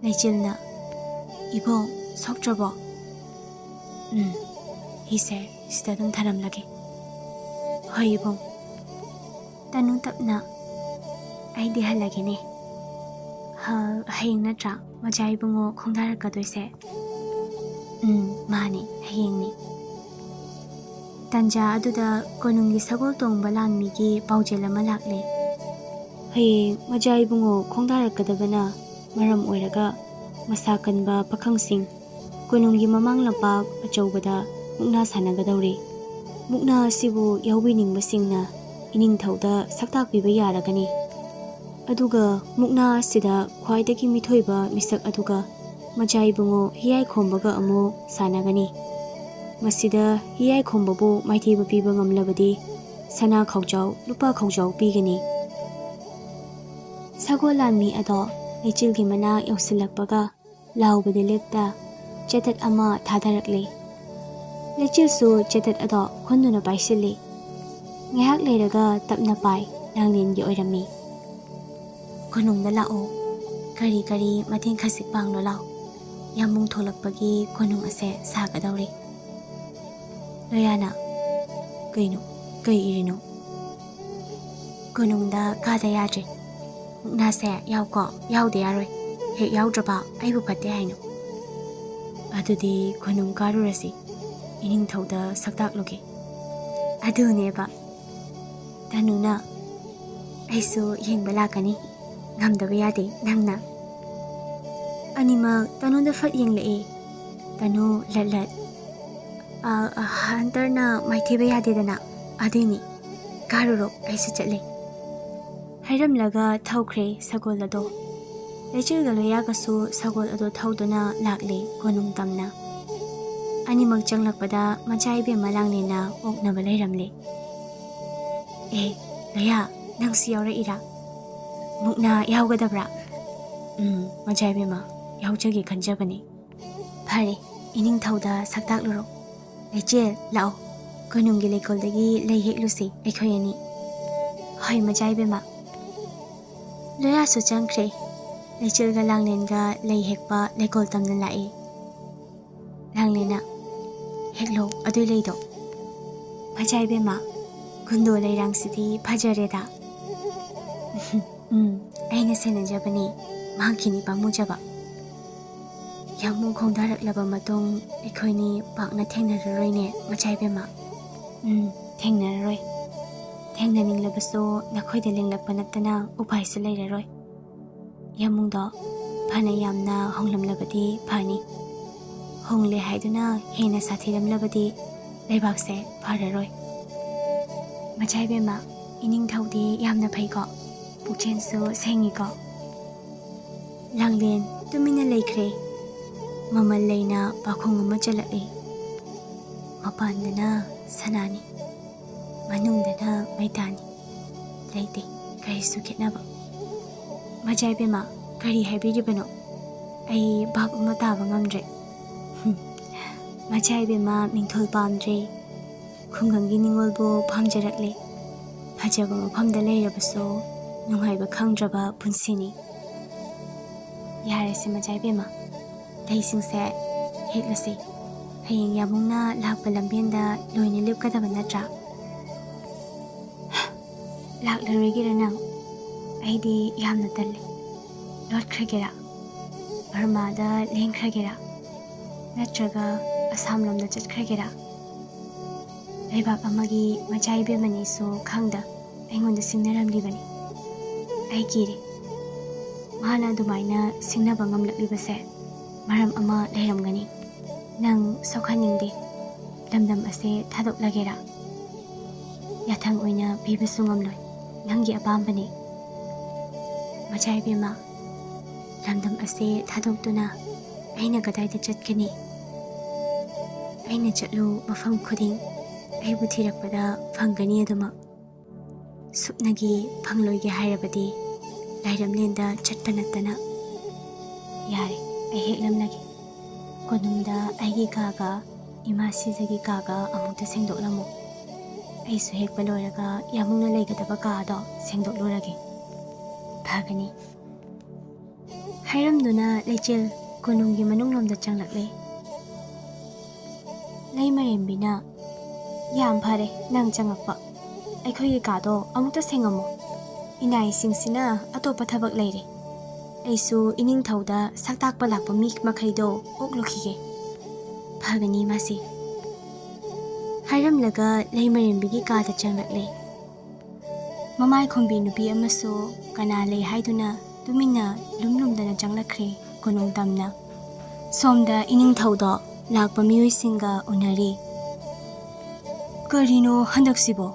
ꯂꯩꯆꯤꯜꯅ, "ꯏꯕꯣꯡ, ꯁꯣꯛꯇ꯭ꯔꯕꯣ?" "ꯎꯝ, ꯍꯤꯁꯦ ꯁꯤꯗ ꯑꯗꯨꯝ ꯊꯅꯝꯂꯒꯦ꯫" "ꯍꯣꯏ ꯏꯕꯣꯡ꯫" ꯇꯅꯨ ꯇꯞꯅ, ꯑꯩꯗꯤ ꯍꯜꯂꯒꯦꯅꯦ꯫ ꯍ-, ꯍꯌꯦꯡ ꯅꯠꯇ꯭ꯔꯥ ꯃꯆꯥ ꯏꯕꯨꯡꯉꯣ ꯈꯣꯡꯗꯥꯔꯛꯀꯗꯣꯏꯁꯦ? ꯎꯝ, ꯃꯥꯅꯦ, ꯍꯌꯦꯡꯅꯦ꯫ ꯇꯟꯖꯥ ꯑꯗꯨꯗ ꯀꯣꯅꯨꯡꯒꯤ ꯁꯒꯣꯜ ꯇꯣꯡꯕ ꯂꯥꯟꯃꯤꯒꯤ ꯄꯥꯎꯖꯦꯜ ꯑꯃ ꯂꯥꯛꯂꯦ꯫ ꯍꯌꯦꯡ ꯃꯆꯥ ꯏꯕꯨꯡꯉꯣ ꯈꯣꯡꯗꯥꯔꯛꯀꯗꯕꯅ ꯃꯔꯝ ꯑꯣꯏꯔꯒ ꯃꯁꯥ ꯀꯟꯕ ꯄꯥꯈꯪꯁꯤꯡ ꯀꯣꯅꯨꯡꯒꯤ ꯃꯃꯥꯡ ꯂꯝꯄꯥꯛ ꯑꯆꯧꯕꯗ ꯃꯨꯛꯅꯥ ꯁꯥꯟꯅꯒꯗꯧꯔꯤ꯫ ꯃꯨꯛꯅꯥ ꯑꯁꯤꯕꯨ ꯌꯥꯎꯕꯤꯅꯤꯡꯕꯁꯤꯡꯅ ꯏꯅꯤꯡꯊꯧꯗ ꯁꯛꯇꯥꯛꯄꯤꯕ ꯌꯥꯔꯒꯅꯤ꯫ ꯑꯗꯨꯒ ꯃꯨꯛꯅꯥ ꯑꯁꯤꯗ ꯈ꯭ꯋꯥꯏꯗꯒꯤ ꯃꯤꯊꯣꯏꯕ ꯃꯤꯁꯛ ꯑꯗꯨꯒ ꯃꯆꯥ ꯏꯕꯨꯡꯉꯣ ꯍꯤꯌꯥꯏ ꯈꯣꯝꯕꯒ ꯑꯃꯨꯛ ꯁꯥꯟꯅꯒꯅꯤ꯫ ꯃꯁꯤꯗ ꯍꯤꯌꯥꯏ ꯈꯣꯝꯕꯕꯨ ꯃꯥꯏꯊꯤꯕ ꯄꯤꯕ ꯉꯝꯂꯕꯗꯤ ꯁꯅꯥ ꯈꯥꯎꯖꯥꯎ, ꯂꯨꯄꯥ ꯈꯥꯎꯖꯥꯎ ꯄꯤꯒꯅꯤ꯫ ꯁꯒꯣꯜ ꯂꯥꯟꯃꯤ ꯑꯗꯣ ꯂꯩꯆꯤꯜꯒꯤ ꯃꯅꯥꯛ ꯌꯧꯁꯤꯜꯂꯛꯄꯒ ꯂꯥꯎꯕꯗꯤ ꯂꯦꯞꯇ ꯆꯦꯇꯠ ꯑꯃ ꯊꯥꯗꯔꯛꯂꯦ꯫ ꯂꯩꯆꯤꯜꯁꯨ ꯆꯦꯇꯠ ꯑꯗꯣ ꯈꯨꯟꯗꯨꯅ ꯄꯥꯏꯁꯤꯜꯂꯤ꯫ ꯉꯥꯏꯍꯥꯛ ꯂꯩꯔꯒ ꯇꯞꯅ ꯄꯥꯏ ꯂꯥꯡꯂꯦꯟꯒꯤ ꯑꯣꯏꯔꯝꯃꯤ꯫ "ꯀꯣꯅꯨꯡꯗ ꯂꯥꯛꯑꯣ, ꯀꯔꯤ ꯀꯔꯤ ꯃꯇꯦꯡ ꯈꯖꯤꯛ ꯄꯥꯡꯂꯣ ꯂꯥꯎ, ꯌꯥꯝꯕꯨꯡ ꯊꯣꯛꯂꯛꯄꯒꯤ ꯀꯣꯅꯨꯡ ꯑꯁꯦ ꯁꯥꯒꯗꯧꯔꯤ꯫" ꯂꯣꯌꯥꯅ, "ꯀꯩꯅꯣ? ꯀꯩ ꯏꯔꯤꯅꯣ?" "ꯀꯣꯅꯨꯡꯗ ꯀꯥꯗ ꯌꯥꯗ꯭ꯔꯦ꯫ ꯃꯨꯛꯅꯥꯁꯦ ꯌꯥꯎꯀꯣ, ꯌꯥꯎꯗ ꯌꯥꯔꯣꯏ꯫ ꯍꯦꯛ ꯌꯥꯎꯗ꯭ꯔꯕ ꯑꯩꯕꯨ ꯐꯠꯇꯦ ꯍꯥꯏꯅꯣ?" "ꯑꯗꯨꯗꯤ ꯀꯣꯅꯨꯡ ꯀꯥꯔꯨꯔꯁꯤ, ꯏꯅꯤꯡꯊꯧꯗ ꯁꯛꯇꯥꯛꯂꯨꯒꯦ꯫" ꯑꯗꯨꯅꯦꯕ꯫ ꯇꯅꯨꯅ, "ꯑꯩꯁꯨ ꯌꯦꯡꯕ ꯂꯥꯛꯀꯅꯤ, ꯉꯝꯗꯕ ꯌꯥꯗꯦ ꯅꯪꯅ꯫" ꯑꯅꯤꯃꯛ ꯇꯅꯨꯗ ꯐꯠ ꯌꯦꯡꯂꯛꯑꯦ꯫ ꯇꯅꯨ ꯂꯠ ꯂꯠ, "ꯑ, ꯑ, ꯍꯟꯇꯔꯅ ꯃꯥꯏꯊꯤꯕ ꯌꯥꯗꯦꯗꯅ, ꯑꯗꯨꯏꯅꯤ꯫ ꯀꯥꯔꯨꯔꯣ, ꯑꯩꯁꯨ ꯆꯠꯂꯦ꯫" ꯍꯥꯏꯔꯝꯂꯒ ꯊꯧꯈ꯭ꯔꯦ ꯁꯒꯣꯜ ꯑꯗꯣ꯫ ꯂꯩꯆꯤꯜꯒ ꯂꯣꯌꯥꯒꯁꯨ ꯁꯒꯣꯜ ꯑꯗꯣ ꯊꯧꯗꯨꯅ ꯂꯥꯛꯂꯦ ꯀꯣꯅꯨꯡ ꯇꯝꯅ꯫ ꯑꯅꯤꯃꯛ ꯆꯪꯂꯛꯄꯗ ꯃꯆꯥ ꯏꯕꯦꯝꯃ ꯂꯥꯡꯂꯦꯟꯅ ꯑꯣꯛꯅꯕ ꯂꯩꯔꯝꯂꯦ꯫ "ꯑꯦ, ꯂꯣꯌꯥ, ꯅꯪꯁꯨ ꯌꯥꯎꯔꯛꯏꯔꯥ? ꯃꯨꯛꯅꯥ ꯌꯥꯎꯒꯗꯕ꯭ꯔꯥ?" "ꯎꯝ, ꯃꯆꯥ ꯏꯕꯦꯝꯃ, ꯌꯥꯎꯖꯒꯦ ꯈꯟꯖꯕꯅꯤ꯫" "ꯐꯔꯦ, ꯏꯅꯤꯡꯊꯧꯗ ꯁꯛꯇꯥꯛꯂꯨꯔꯣ꯫ ꯂꯩꯆꯤꯜ, ꯂꯥꯛꯑꯣ, ꯀꯣꯅꯨꯡꯒꯤ ꯂꯩꯀꯣꯜꯗꯒꯤ ꯂꯩ ꯍꯦꯛꯂꯨꯁꯤ ꯑꯩꯈꯣꯏ ꯑꯅꯤ꯫" "ꯍꯣꯏ, ꯃꯆꯥ ꯏꯕꯦꯝꯃ꯫" ꯂꯣꯌꯥꯁꯨ ꯆꯪꯈ꯭ꯔꯦ꯫ ꯂꯩꯆꯤꯜꯒ ꯂꯥꯡꯂꯦꯟꯒ ꯂꯩ ꯍꯦꯛꯄ ꯂꯩꯀꯣꯜ ꯇꯝꯅ ꯂꯥꯛꯑꯦ꯫ ꯂꯥꯡꯂꯦꯟꯅ, "ꯍꯦꯛꯂꯣ ꯑꯗꯨꯏ ꯂꯩꯗꯣ꯫" "ꯃꯆꯥ ꯏꯕꯦꯝꯃ, ꯀꯨꯟꯗꯣ ꯂꯩꯔꯥꯡꯁꯤꯗꯤ ꯐꯖꯔꯦꯗ꯫" ꯎꯝ, ꯑꯩꯅ ꯁꯦꯟꯅꯖꯕꯅꯤ, ꯃꯥꯡꯈꯤꯅꯤ ꯄꯥꯝꯃꯨꯖꯕ꯫ ꯌꯥꯝꯕꯨꯡ ꯈꯣꯡꯗꯥꯔꯛꯂꯕ ꯃꯇꯨꯡ ꯑꯩꯈꯣꯏꯅꯤ ꯄꯥꯛꯅ ꯊꯦꯡꯅꯔꯔꯣꯏꯅꯦ, ꯃꯆꯥ ꯏꯕꯦꯝꯃ꯫ ꯎꯝ, ꯊꯦꯡꯅꯔꯔꯣꯏ꯫ ꯊꯦꯡꯅꯅꯤꯡꯂꯕꯁꯨ ꯅꯈꯣꯏꯗ ꯂꯦꯡꯂꯛꯄ ꯅꯠꯇꯅ ꯎꯄꯥꯏꯁꯨ ꯂꯩꯔꯔꯣꯏ꯫ ꯌꯥꯝꯕꯨꯡꯗꯣ ꯐꯅ ꯌꯥꯝꯅ ꯍꯣꯡꯂꯝꯂꯕꯗꯤ ꯐꯅꯤ꯫ ꯍꯣꯡꯂꯦ ꯍꯥꯏꯗꯨꯅ ꯍꯦꯟꯅ ꯁꯥꯊꯤꯔꯝꯂꯕꯗꯤ ꯂꯩꯕꯥꯛꯁꯦ ꯐꯔꯔꯣꯏ꯫ ꯃꯆꯥ ꯏꯕꯦꯝꯃ, ꯏꯅꯤꯡꯊꯧꯗꯤ ꯌꯥꯝꯅ ꯐꯩꯀꯣ, ꯄꯨꯛꯆꯦꯜꯁꯨ ꯁꯦꯡꯉꯤꯀꯣ꯫ ꯂꯥꯡꯂꯦꯟ ꯇꯨꯃꯤꯟꯅ ꯂꯩꯈ꯭ꯔꯦ꯫ ꯃꯃꯜ ꯂꯩꯅ ꯄꯥꯈꯣꯡ ꯑꯃ ꯆꯜꯂꯛꯏ꯫ ꯃꯄꯥꯟꯗꯅ ꯁꯅꯥꯅꯤ, ꯃꯅꯨꯡꯗꯅ ꯃꯩꯇꯥꯅꯤ꯫ ꯂꯩꯇꯦ ꯀꯔꯤꯁꯨ ꯈꯦꯠꯅꯕ꯫ ꯃꯆꯥ ꯏꯕꯦꯝꯃ, ꯀꯔꯤ ꯍꯥꯏꯕꯤꯔꯤꯕꯅꯣ? ꯑꯩ ꯚꯥꯞ ꯑꯃ ꯇꯥꯕ ꯉꯝꯗ꯭ꯔꯦ꯫ ꯍꯨꯝ, ꯃꯆꯥ ꯏꯕꯦꯝꯃ ꯃꯤꯡꯊꯣꯜ ꯄꯥꯝꯗ꯭ꯔꯦ꯫ ꯈꯨꯡꯒꯪꯒꯤ ꯅꯤꯉꯣꯜꯕꯨ ꯄꯥꯝꯖꯔꯛꯂꯦ꯫ ꯐꯖꯕ ꯃꯐꯝꯗ ꯂꯩꯔꯕꯁꯨ ꯅꯨꯡꯉꯥꯏꯕ ꯈꯪꯗ꯭ꯔꯕ ꯄꯨꯟꯁꯤꯅꯤ꯫ ꯌꯥꯔꯦꯁꯦ ꯃꯆꯥ ꯏꯕꯦꯝꯃ, ꯂꯩꯁꯤꯡꯁꯦ ꯍꯦꯛꯂꯁꯤ꯫ ꯍꯌꯦꯡ ꯌꯥꯝꯕꯨꯡꯅ ꯂꯥꯛꯄ ꯂꯝꯕꯦꯟꯗ ꯂꯣꯏꯅ ꯂꯦꯞꯀꯗꯕ ꯅꯠꯇ꯭ꯔꯥ? ꯂꯥꯛꯂꯔꯣꯏꯒꯦꯔꯥ ꯅꯪ? ꯑꯩꯗꯤ ꯌꯥꯝꯅ ꯇꯜꯂꯦ꯫ ꯂꯣꯠꯈ꯭ꯔꯒꯦꯔꯥ? ꯕꯔꯃꯥꯗ ꯂꯦꯡꯈ꯭ꯔꯒꯦꯔꯥ? ꯅꯠꯇ꯭ꯔꯒ ꯑꯁꯥꯝꯂꯣꯝꯗ ꯆꯠꯈ꯭ꯔꯒꯦꯔꯥ? ꯂꯩꯕꯥꯛ ꯑꯃꯒꯤ ꯃꯆꯥ ꯏꯕꯦꯝꯃꯅꯤꯁꯨ ꯈꯪꯗ ꯑꯩꯉꯣꯟꯗ ꯁꯤꯡꯅꯔꯝꯂꯤꯕꯅꯤ꯫ ꯑꯩ ꯀꯤꯔꯦ꯫ ꯃꯥꯅ ꯑꯗꯨꯃꯥꯏꯅ ꯁꯤꯡꯅꯕ ꯉꯝꯂꯛꯂꯤꯕꯁꯦ ꯃꯔꯝ ꯑꯃ ꯂꯩꯔꯝꯒꯅꯤ꯫ ꯅꯪ ꯁꯣꯛꯍꯟꯅꯤꯡꯗꯦ꯫ ꯂꯝꯗꯝ ꯑꯁꯦ ꯊꯥꯗꯣꯛꯂꯒꯦꯔꯥ? ꯌꯥꯊꯪ ꯑꯣꯏꯅ ꯄꯤꯕꯁꯨ ꯉꯝꯂꯣꯏ꯫ ꯅꯪꯒꯤ ꯑꯄꯥꯝꯕꯅꯤ꯫ ꯃꯆꯥ ꯏꯕꯦꯝꯃ, ꯂꯝꯗꯝ ꯑꯁꯦ ꯊꯥꯗꯣꯛꯇꯨꯅ ꯑꯩꯅ ꯀꯗꯥꯏꯗ ꯆꯠꯀꯅꯤ? ꯑꯩꯅ ꯆꯠꯂꯨ ꯃꯐꯝ ꯈꯨꯗꯤꯡ ꯑꯩꯕꯨ ꯊꯤꯔꯛꯄꯗ ꯐꯪꯒꯅꯤ ꯑꯗꯨꯃꯛ꯫ ꯁꯨꯞꯅꯒꯤ ꯐꯪꯂꯣꯏꯒꯦ ꯍꯥꯏꯔꯕꯗꯤ ꯂꯥꯏꯔꯝꯂꯦꯟꯗ ꯆꯠꯄ ꯅꯠꯇꯅ꯫ ꯌꯥꯔꯦ, ꯑꯩ ꯍꯦꯛꯂꯝꯂꯒꯦ꯫ ꯀꯣꯅꯨꯡꯗ ꯑꯩꯒꯤ ꯀꯥꯒ ꯏꯃꯥ ꯁꯤꯖꯒꯤ ꯀꯥꯒ ꯑꯃꯨꯛꯇ ꯁꯦꯡꯗꯣꯛꯂꯝꯃꯨ꯫ ꯑꯩꯁꯨ ꯍꯦꯛꯄ ꯂꯣꯏꯔꯒ ꯌꯥꯝꯕꯨꯡꯅ ꯂꯩꯒꯗꯕ ꯀꯥꯗꯣ ꯁꯦꯡꯗꯣꯛꯂꯨꯔꯒꯦ꯫ ꯐꯒꯅꯤ꯫ ꯍꯥꯏꯔꯝꯗꯨꯅ ꯂꯩꯆꯤꯜ ꯀꯣꯅꯨꯡꯒꯤ ꯃꯅꯨꯡꯂꯣꯝꯗ ꯆꯪꯂꯛꯂꯦ꯫ ꯂꯩꯃꯔꯦꯝꯕꯤꯅ, "ꯌꯥꯝ ꯐꯔꯦ ꯅꯪ ꯆꯪꯉꯛꯄ꯫ ꯑꯩꯈꯣꯏꯒꯤ ꯀꯥꯗꯣ ꯑꯃꯨꯛꯇ ꯁꯦꯡꯉꯝꯃꯣ꯫ ꯏꯅꯥꯏꯁꯤꯡꯁꯤꯅ ꯑꯇꯣꯞꯄ ꯊꯕꯛ ꯂꯩꯔꯦ꯫ ꯑꯩꯁꯨ ꯏꯅꯤꯡꯊꯧꯗ ꯁꯛ ꯇꯥꯛꯄ ꯂꯥꯛꯄ ꯃꯤ ꯃꯈꯩꯗꯣ ꯑꯣꯛꯂꯨꯈꯤꯒꯦ꯫ ꯐꯒꯅꯤ ꯃꯥꯁꯤ꯫ ꯍꯥꯏꯔꯝꯂꯒ ꯂꯩꯃꯔꯦꯝꯕꯤꯒꯤ ꯀꯥꯗ ꯆꯪꯂꯛꯂꯦ꯫ ꯃꯃꯥꯏ ꯈꯣꯝꯕꯤ ꯅꯨꯄꯤ ꯑꯃꯁꯨ ꯀꯅꯥ ꯂꯩ ꯍꯥꯏꯗꯨꯅ ꯇꯨꯃꯤꯟꯅ ꯂꯨꯝ ꯂꯨꯝꯗꯅ ꯆꯪꯂꯛꯈ꯭ꯔꯦ ꯀꯣꯅꯨꯡ ꯇꯝꯅ꯫ ꯁꯣꯝꯗ ꯏꯅꯤꯡꯊꯧꯗꯣ ꯂꯥꯛꯄ ꯃꯤꯑꯣꯏꯁꯤꯡꯒ ꯎꯅꯔꯤ꯫ ꯀꯔꯤꯅꯣ ꯍꯟꯗꯛꯁꯤꯕꯣ?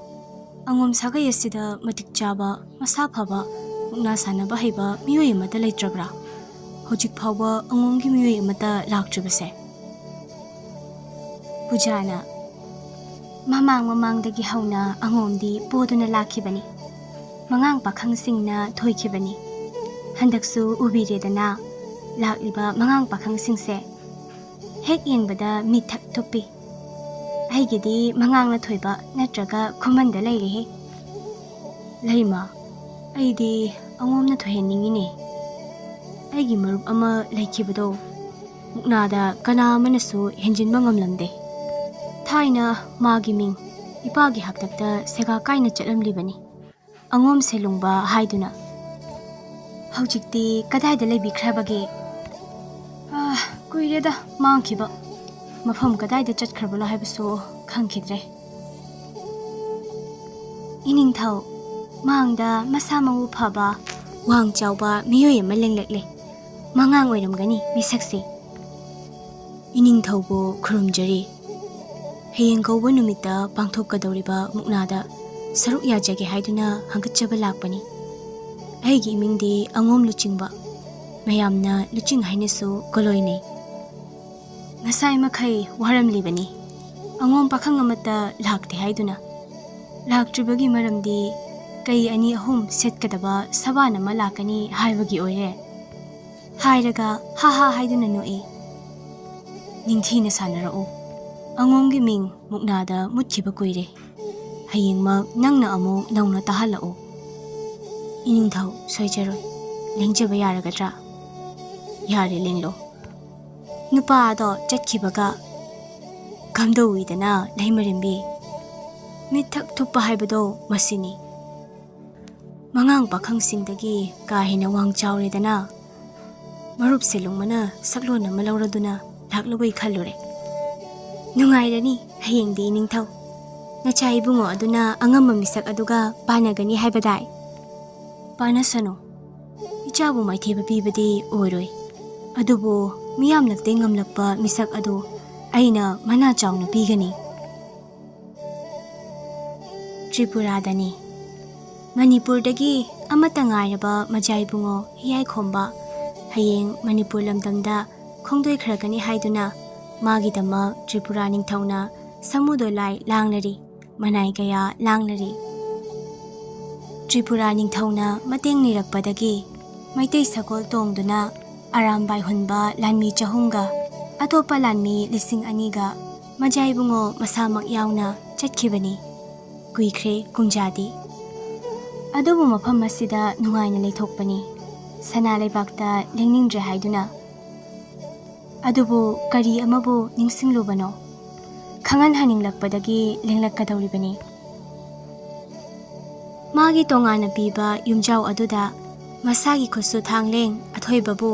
ꯑꯉꯣꯝ ꯁꯥꯒꯩ ꯑꯁꯤꯗ ꯃꯇꯤꯛ ꯆꯥꯕ, ꯃꯁꯥ ꯐꯕ, ꯃꯨꯛꯅꯥ ꯁꯥꯟꯅꯕ ꯍꯩꯕ ꯃꯤꯑꯣꯏ ꯑꯃꯠꯇ ꯂꯩꯇ꯭ꯔꯕ꯭ꯔꯥ? ꯍꯧꯖꯤꯛ ꯐꯥꯎꯕ ꯑꯉꯣꯝꯒꯤ ꯃꯤꯑꯣꯏ ꯑꯃꯠꯇ ꯂꯥꯛꯇ꯭ꯔꯤꯕꯁꯦ? ꯄꯨꯖꯥꯅ, ꯃꯃꯥꯡ ꯃꯃꯥꯡꯗꯒꯤ ꯍꯧꯅ ꯑꯉꯣꯝꯗꯤ ꯄꯣꯗꯨꯅ ꯂꯥꯛꯈꯤꯕꯅꯤ꯫ ꯃꯉꯥꯡ ꯄꯥꯈꯪꯁꯤꯡꯅ ꯊꯣꯏꯈꯤꯕꯅꯤ꯫ ꯍꯟꯗꯛꯁꯨ ꯎꯕꯤꯔꯦꯗꯅ, ꯂꯥꯛꯂꯤꯕ ꯃꯉꯥꯡ ꯄꯥꯈꯪꯁꯤꯡꯁꯦ ꯍꯦꯛ ꯌꯦꯡꯕꯗ ꯃꯤꯠ ꯊꯛ ꯊꯨꯞꯄꯤ꯫ ꯑꯩꯒꯤꯗꯤ ꯃꯉꯥꯡꯅ ꯊꯣꯏꯕ ꯅꯠꯇ꯭ꯔꯒ ꯈꯨꯃꯟꯗ ꯂꯩꯔꯦꯍꯦ꯫ ꯂꯩꯃ, ꯑꯩꯗꯤ ꯑꯉꯣꯝꯅ ꯊꯣꯏꯍꯟꯅꯤꯡꯉꯤꯅꯦ꯫ ꯑꯩꯒꯤ ꯃꯔꯨꯞ ꯑꯃ ꯂꯩꯈꯤꯕꯗꯣ ꯃꯨꯛꯅꯥꯗ ꯀꯅꯥ ꯑꯃꯅꯁꯨ ꯍꯦꯟꯖꯤꯟꯕ ꯉꯝꯂꯝꯗꯦ꯫ ꯊꯥꯏꯅ ꯃꯥꯒꯤ ꯃꯤꯡ ꯏꯄꯥꯒꯤ ꯍꯥꯛꯇꯛꯇ ꯁꯦꯒꯥ ꯀꯥꯏꯅ ꯆꯠꯂꯝꯂꯤꯕꯅꯤ, ꯑꯉꯣꯝ ꯁꯦꯂꯨꯡꯕ ꯍꯥꯏꯗꯨꯅ꯫ ꯍꯧꯖꯤꯛꯇꯤ ꯀꯗꯥꯏꯗ ꯂꯩꯕꯤꯈ꯭ꯔꯕꯒꯦ? ꯑꯥ, ꯀꯨꯏꯔꯦꯗ ꯃꯥꯡꯈꯤꯕ꯫ ꯃꯐꯝ ꯀꯗꯥꯏꯗ ꯆꯠꯈ꯭ꯔꯕꯅꯣ ꯍꯥꯏꯕꯁꯨ ꯈꯪꯈꯤꯗ꯭ꯔꯦ꯫ ꯏꯅꯤꯡꯊꯧ, ꯃꯥꯡꯗ ꯃꯁꯥ ꯃꯎ ꯐꯕ, ꯋꯥꯡ ꯆꯥꯎꯕ ꯃꯤꯑꯣꯏ ꯑꯃ ꯂꯦꯡꯂꯛꯂꯦ꯫ ꯃꯉꯥꯡ ꯑꯣꯏꯔꯝꯒꯅꯤ ꯃꯤꯁꯛꯁꯦ꯫ ꯏꯅꯤꯡꯊꯧꯕꯨ ꯈꯨꯔꯨꯝꯖꯔꯤ꯫ ꯍꯌꯦꯡ ꯀꯧꯕ ꯅꯨꯃꯤꯠꯇ ꯄꯥꯡꯊꯣꯛꯀꯗꯧꯔꯤꯕ ꯃꯨꯛꯅꯥꯗ ꯁꯔꯨꯛ ꯌꯥꯖꯒꯦ ꯍꯥꯏꯗꯨꯅ ꯍꯪꯒꯠꯆꯕ ꯂꯥꯛꯄꯅꯤ꯫ ꯑꯩꯒꯤ ꯏꯃꯤꯡꯗꯤ ꯑꯉꯣꯝ ꯂꯨꯆꯤꯡꯕ, ꯃꯌꯥꯝꯅ ꯂꯨꯆꯤꯡ ꯍꯥꯏꯅꯁꯨ ꯀꯣꯂꯣꯏꯅꯩ꯫ ꯉꯁꯥꯏ ꯃꯈꯩ ꯋꯥꯔꯝꯂꯤꯕꯅꯤ, ꯑꯉꯣꯝ ꯄꯥꯈꯪ ꯑꯃꯠꯇ ꯂꯥꯛꯇꯦ ꯍꯥꯏꯗꯨꯅ꯫ ꯂꯥꯛꯇ꯭ꯔꯤꯕꯒꯤ ꯃꯔꯝꯗꯤ ꯀꯩ ꯑꯅꯤ ꯑꯍꯨꯝ ꯁꯦꯠꯀꯗꯕ ꯁꯕꯥꯟ ꯑꯃ ꯂꯥꯛꯀꯅꯤ ꯍꯥꯏꯕꯒꯤ ꯑꯣꯏꯔꯦ꯫ ꯍꯥꯏꯔꯒ ꯍꯥ ꯍꯥ ꯍꯥꯏꯗꯨꯅ ꯅꯣꯛꯏ꯫ ꯅꯤꯡꯊꯤꯅ ꯁꯥꯟꯅꯔꯛꯎ꯫ ꯑꯉꯣꯝꯒꯤ ꯃꯤꯡ ꯃꯨꯛꯅꯥꯗ ꯃꯨꯠꯈꯤꯕ ꯀꯨꯏꯔꯦ꯫ ꯍꯌꯦꯡꯃꯛ ꯅꯪꯅ ꯑꯃꯨꯛ ꯅꯧꯅ ꯇꯥꯍꯜꯂꯛꯎ꯫ ꯏꯅꯤꯡꯊꯧ, ꯁꯣꯏꯖꯔꯣꯏ꯫ ꯂꯦꯡꯖꯕ ꯌꯥꯔꯒꯗ꯭ꯔꯥ? ꯌꯥꯔꯦ, ꯂꯦꯡꯂꯣ꯫ ꯅꯨꯄꯥ ꯑꯗꯣ ꯆꯠꯈꯤꯕꯒ ꯀꯝꯗꯧꯏꯗꯅ ꯂꯩꯃꯔꯦꯝꯕꯤ? ꯃꯤꯠ ꯊꯛ ꯊꯨꯞꯄ ꯍꯥꯏꯕꯗꯣ ꯃꯁꯤꯅꯤ꯫ ꯃꯉꯥꯡ ꯄꯥꯈꯪꯁꯤꯡꯗꯒꯤ ꯀꯥ ꯍꯦꯟꯅ ꯋꯥꯡ ꯆꯥꯎꯔꯦꯗꯅ꯫ ꯃꯔꯨꯞꯁꯦ ꯂꯨꯡꯃꯅ ꯁꯛꯂꯣꯟ ꯑꯃ ꯂꯧꯔꯗꯨꯅ ꯂꯥꯛꯂꯨꯕꯩ ꯈꯜꯂꯨꯔꯦ꯫ ꯅꯨꯡꯉꯥꯏꯔꯅꯤ ꯍꯌꯦꯡꯗꯤ ꯏꯅꯤꯡꯊꯧ꯫ ꯅꯆꯥ ꯏꯕꯨꯡꯉꯣ ꯑꯗꯨꯅ ꯑꯉꯝꯕ ꯃꯤꯁꯛ ꯑꯗꯨꯒ ꯄꯥꯟꯅꯒꯅꯤ ꯍꯥꯏꯕꯗꯥꯏ? ꯄꯥꯟꯅꯁꯅꯨ꯫ ꯏꯆꯥꯕꯨ ꯃꯥꯏꯊꯤꯕ ꯄꯤꯕꯗꯤ ꯑꯣꯏꯔꯣꯏ꯫ ꯑꯗꯨꯕꯨ ꯃꯤꯌꯥꯝꯅ ꯂꯦꯡ ꯉꯝꯂꯛꯄ ꯃꯤꯁꯛ ꯑꯗꯨ ꯑꯩꯅ ꯃꯅꯥ ꯆꯥꯎꯅ ꯄꯤꯒꯅꯤ꯫ ꯇ꯭ꯔꯤꯄꯨꯔꯥꯗꯅꯤ꯫ ꯃꯅꯤꯄꯨꯔꯗꯒꯤ ꯑꯃꯠꯇ ꯉꯥꯏꯔꯕ ꯃꯖꯥ ꯏꯕꯨꯡꯉꯣ ꯍꯤꯌꯥꯏꯈꯣꯝꯕ ꯍꯌꯦꯡ ꯃꯅꯤꯄꯨꯔ ꯂꯝꯗꯝꯗ ꯈꯣꯡꯗꯣꯏꯈ꯭ꯔꯒꯅꯤ ꯍꯥꯏꯗꯨꯅ ꯃꯥꯒꯤꯗꯃꯛ ꯇ꯭ꯔꯤꯄꯨꯔꯥ ꯅꯤꯡꯊꯧꯅ ꯁꯃꯨꯗꯣꯂꯥꯏ ꯂꯥꯡꯂꯔꯤ, ꯃꯅꯥꯏ ꯀꯌꯥ ꯂꯥꯡꯂꯔꯤ꯫ ꯇ꯭ꯔꯤꯄꯨꯔꯥ ꯅꯤꯡꯊꯧꯅ ꯃꯇꯦꯡ ꯅꯤꯔꯛꯄꯗꯒꯤ ꯃꯩꯇꯩ ꯁꯒꯣꯜ ꯇꯣꯡꯗꯨꯅ ꯑꯔꯥꯝꯕꯥꯏ ꯍꯨꯟꯕ ꯂꯥꯟꯃꯤ ꯆꯍꯨꯝꯒ ꯑꯇꯣꯞꯄ ꯂꯥꯟꯃꯤ ꯂꯤꯁꯤꯡ ꯑꯅꯤꯒ ꯃꯖꯥ ꯏꯕꯨꯡꯉꯣ ꯃꯁꯥꯃꯛ ꯌꯥꯎꯅ ꯆꯠꯈꯤꯕꯅꯤ꯫ ꯀꯨꯏꯈ꯭ꯔꯦ ꯀꯨꯝꯖꯥꯗꯤ꯫ ꯑꯗꯨꯕꯨ ꯃꯐꯝ ꯑꯁꯤꯗ ꯅꯨꯡꯉꯥꯏꯅ ꯂꯩꯊꯣꯛꯄꯅꯤ, ꯁꯅꯥ ꯂꯩꯕꯥꯛꯇ ꯂꯦꯡꯅꯤꯡꯗ꯭ꯔꯦ ꯍꯥꯏꯗꯨꯅ꯫ ꯑꯗꯨꯕꯨ ꯀꯔꯤ ꯑꯃꯕꯨ ꯅꯤꯡꯁꯤꯡꯂꯨꯕꯅꯣ? ꯈꯪꯍꯟꯍꯟꯅꯤꯡꯂꯛꯄꯗꯒꯤ ꯂꯦꯡꯂꯛꯀꯗꯧꯔꯤꯕꯅꯤ꯫ ꯃꯥꯒꯤ ꯇꯣꯉꯥꯟꯅ ꯄꯤꯕ ꯌꯨꯝꯖꯥꯎ ꯑꯗꯨꯗ ꯃꯁꯥꯒꯤ ꯈꯨꯠꯁꯨ ꯊꯥꯡꯂꯦꯡ ꯑꯊꯣꯏꯕꯕꯨ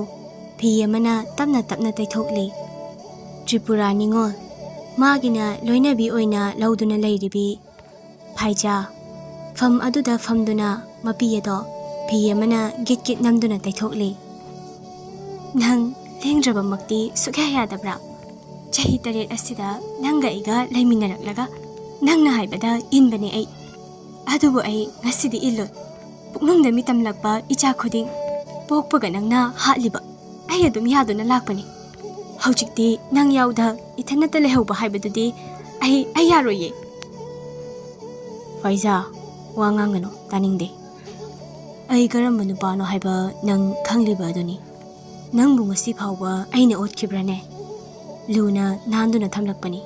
ꯐꯤ ꯑꯃꯅ ꯇꯞꯅ ꯇꯞꯅ ꯇꯩꯊꯣꯛꯂꯤ꯫ ꯇ꯭ꯔꯤꯄꯨꯔꯥ ꯅꯤꯉꯣꯜ, ꯃꯥꯒꯤꯅ ꯂꯣꯏꯅꯕꯤ ꯑꯣꯏꯅ ꯂꯧꯗꯨꯅ ꯂꯩꯔꯤꯕꯤ ꯐꯥꯏꯖꯥ, ꯐꯝ ꯑꯗꯨꯗ ꯐꯝꯗꯨꯅ ꯃꯄꯤ ꯑꯗꯣ ꯐꯤ ꯑꯃꯅ ꯒꯤꯠ ꯒꯤꯠ ꯅꯝꯗꯨꯅ ꯇꯩꯊꯣꯛꯂꯤ꯫ "ꯅꯪ ꯂꯦꯡꯗ꯭ꯔꯕꯃꯛꯇꯤ ꯁꯨꯛꯌꯥ ꯌꯥꯗꯕ꯭ꯔꯥ? ꯆꯍꯤ ꯇꯔꯦꯠ ꯑꯁꯤꯗ ꯅꯪꯒ ꯑꯩꯒ ꯂꯩꯃꯤꯟꯅꯔꯛꯂꯒ ꯅꯪꯅ ꯍꯥꯏꯕꯗ ꯏꯟꯕꯅꯦ ꯑꯩ꯫ ꯑꯗꯨꯕꯨ ꯑꯩ ꯉꯁꯤꯗꯤ ꯏꯜꯂꯣꯏ꯫ ꯄꯨꯛꯅꯨꯡꯗ ꯃꯤꯇꯝꯂꯛꯄ ꯏꯆꯥ ꯈꯨꯗꯤꯡ ꯄꯣꯛꯄꯒ ꯅꯪꯅ ꯍꯥꯠꯂꯤꯕ ꯑꯩ ꯑꯗꯨꯝ ꯌꯥꯗꯨꯅ ꯂꯥꯛꯄꯅꯤ꯫ ꯍꯧꯖꯤꯛꯇꯤ ꯅꯪ ꯌꯥꯎꯗ ꯏꯊꯟꯅꯇ ꯂꯩꯍꯧꯕ ꯍꯥꯏꯕꯗꯨꯗꯤ ꯑꯩ, ꯑꯩ ꯌꯥꯔꯣꯏꯌꯦ꯫" "ꯐꯥꯏꯖꯥ, ꯋꯥ ꯉꯥꯡꯒꯅꯨ, ꯇꯥꯅꯤꯡꯗꯦ꯫ ꯑꯩ ꯀꯔꯝꯕ ꯅꯨꯄꯥꯅꯣ ꯍꯥꯏꯕ ꯅꯪ ꯈꯪꯂꯤꯕ ꯑꯗꯨꯅꯤ꯫ ꯅꯪꯕꯨ ꯉꯁꯤ ꯐꯥꯎꯕ ꯑꯩꯅ ꯑꯣꯠꯈꯤꯕ꯭ꯔꯥꯅꯦ?" ꯂꯨꯅ ꯅꯥꯟꯗꯨꯅ ꯊꯝꯂꯛꯄꯅꯤ꯫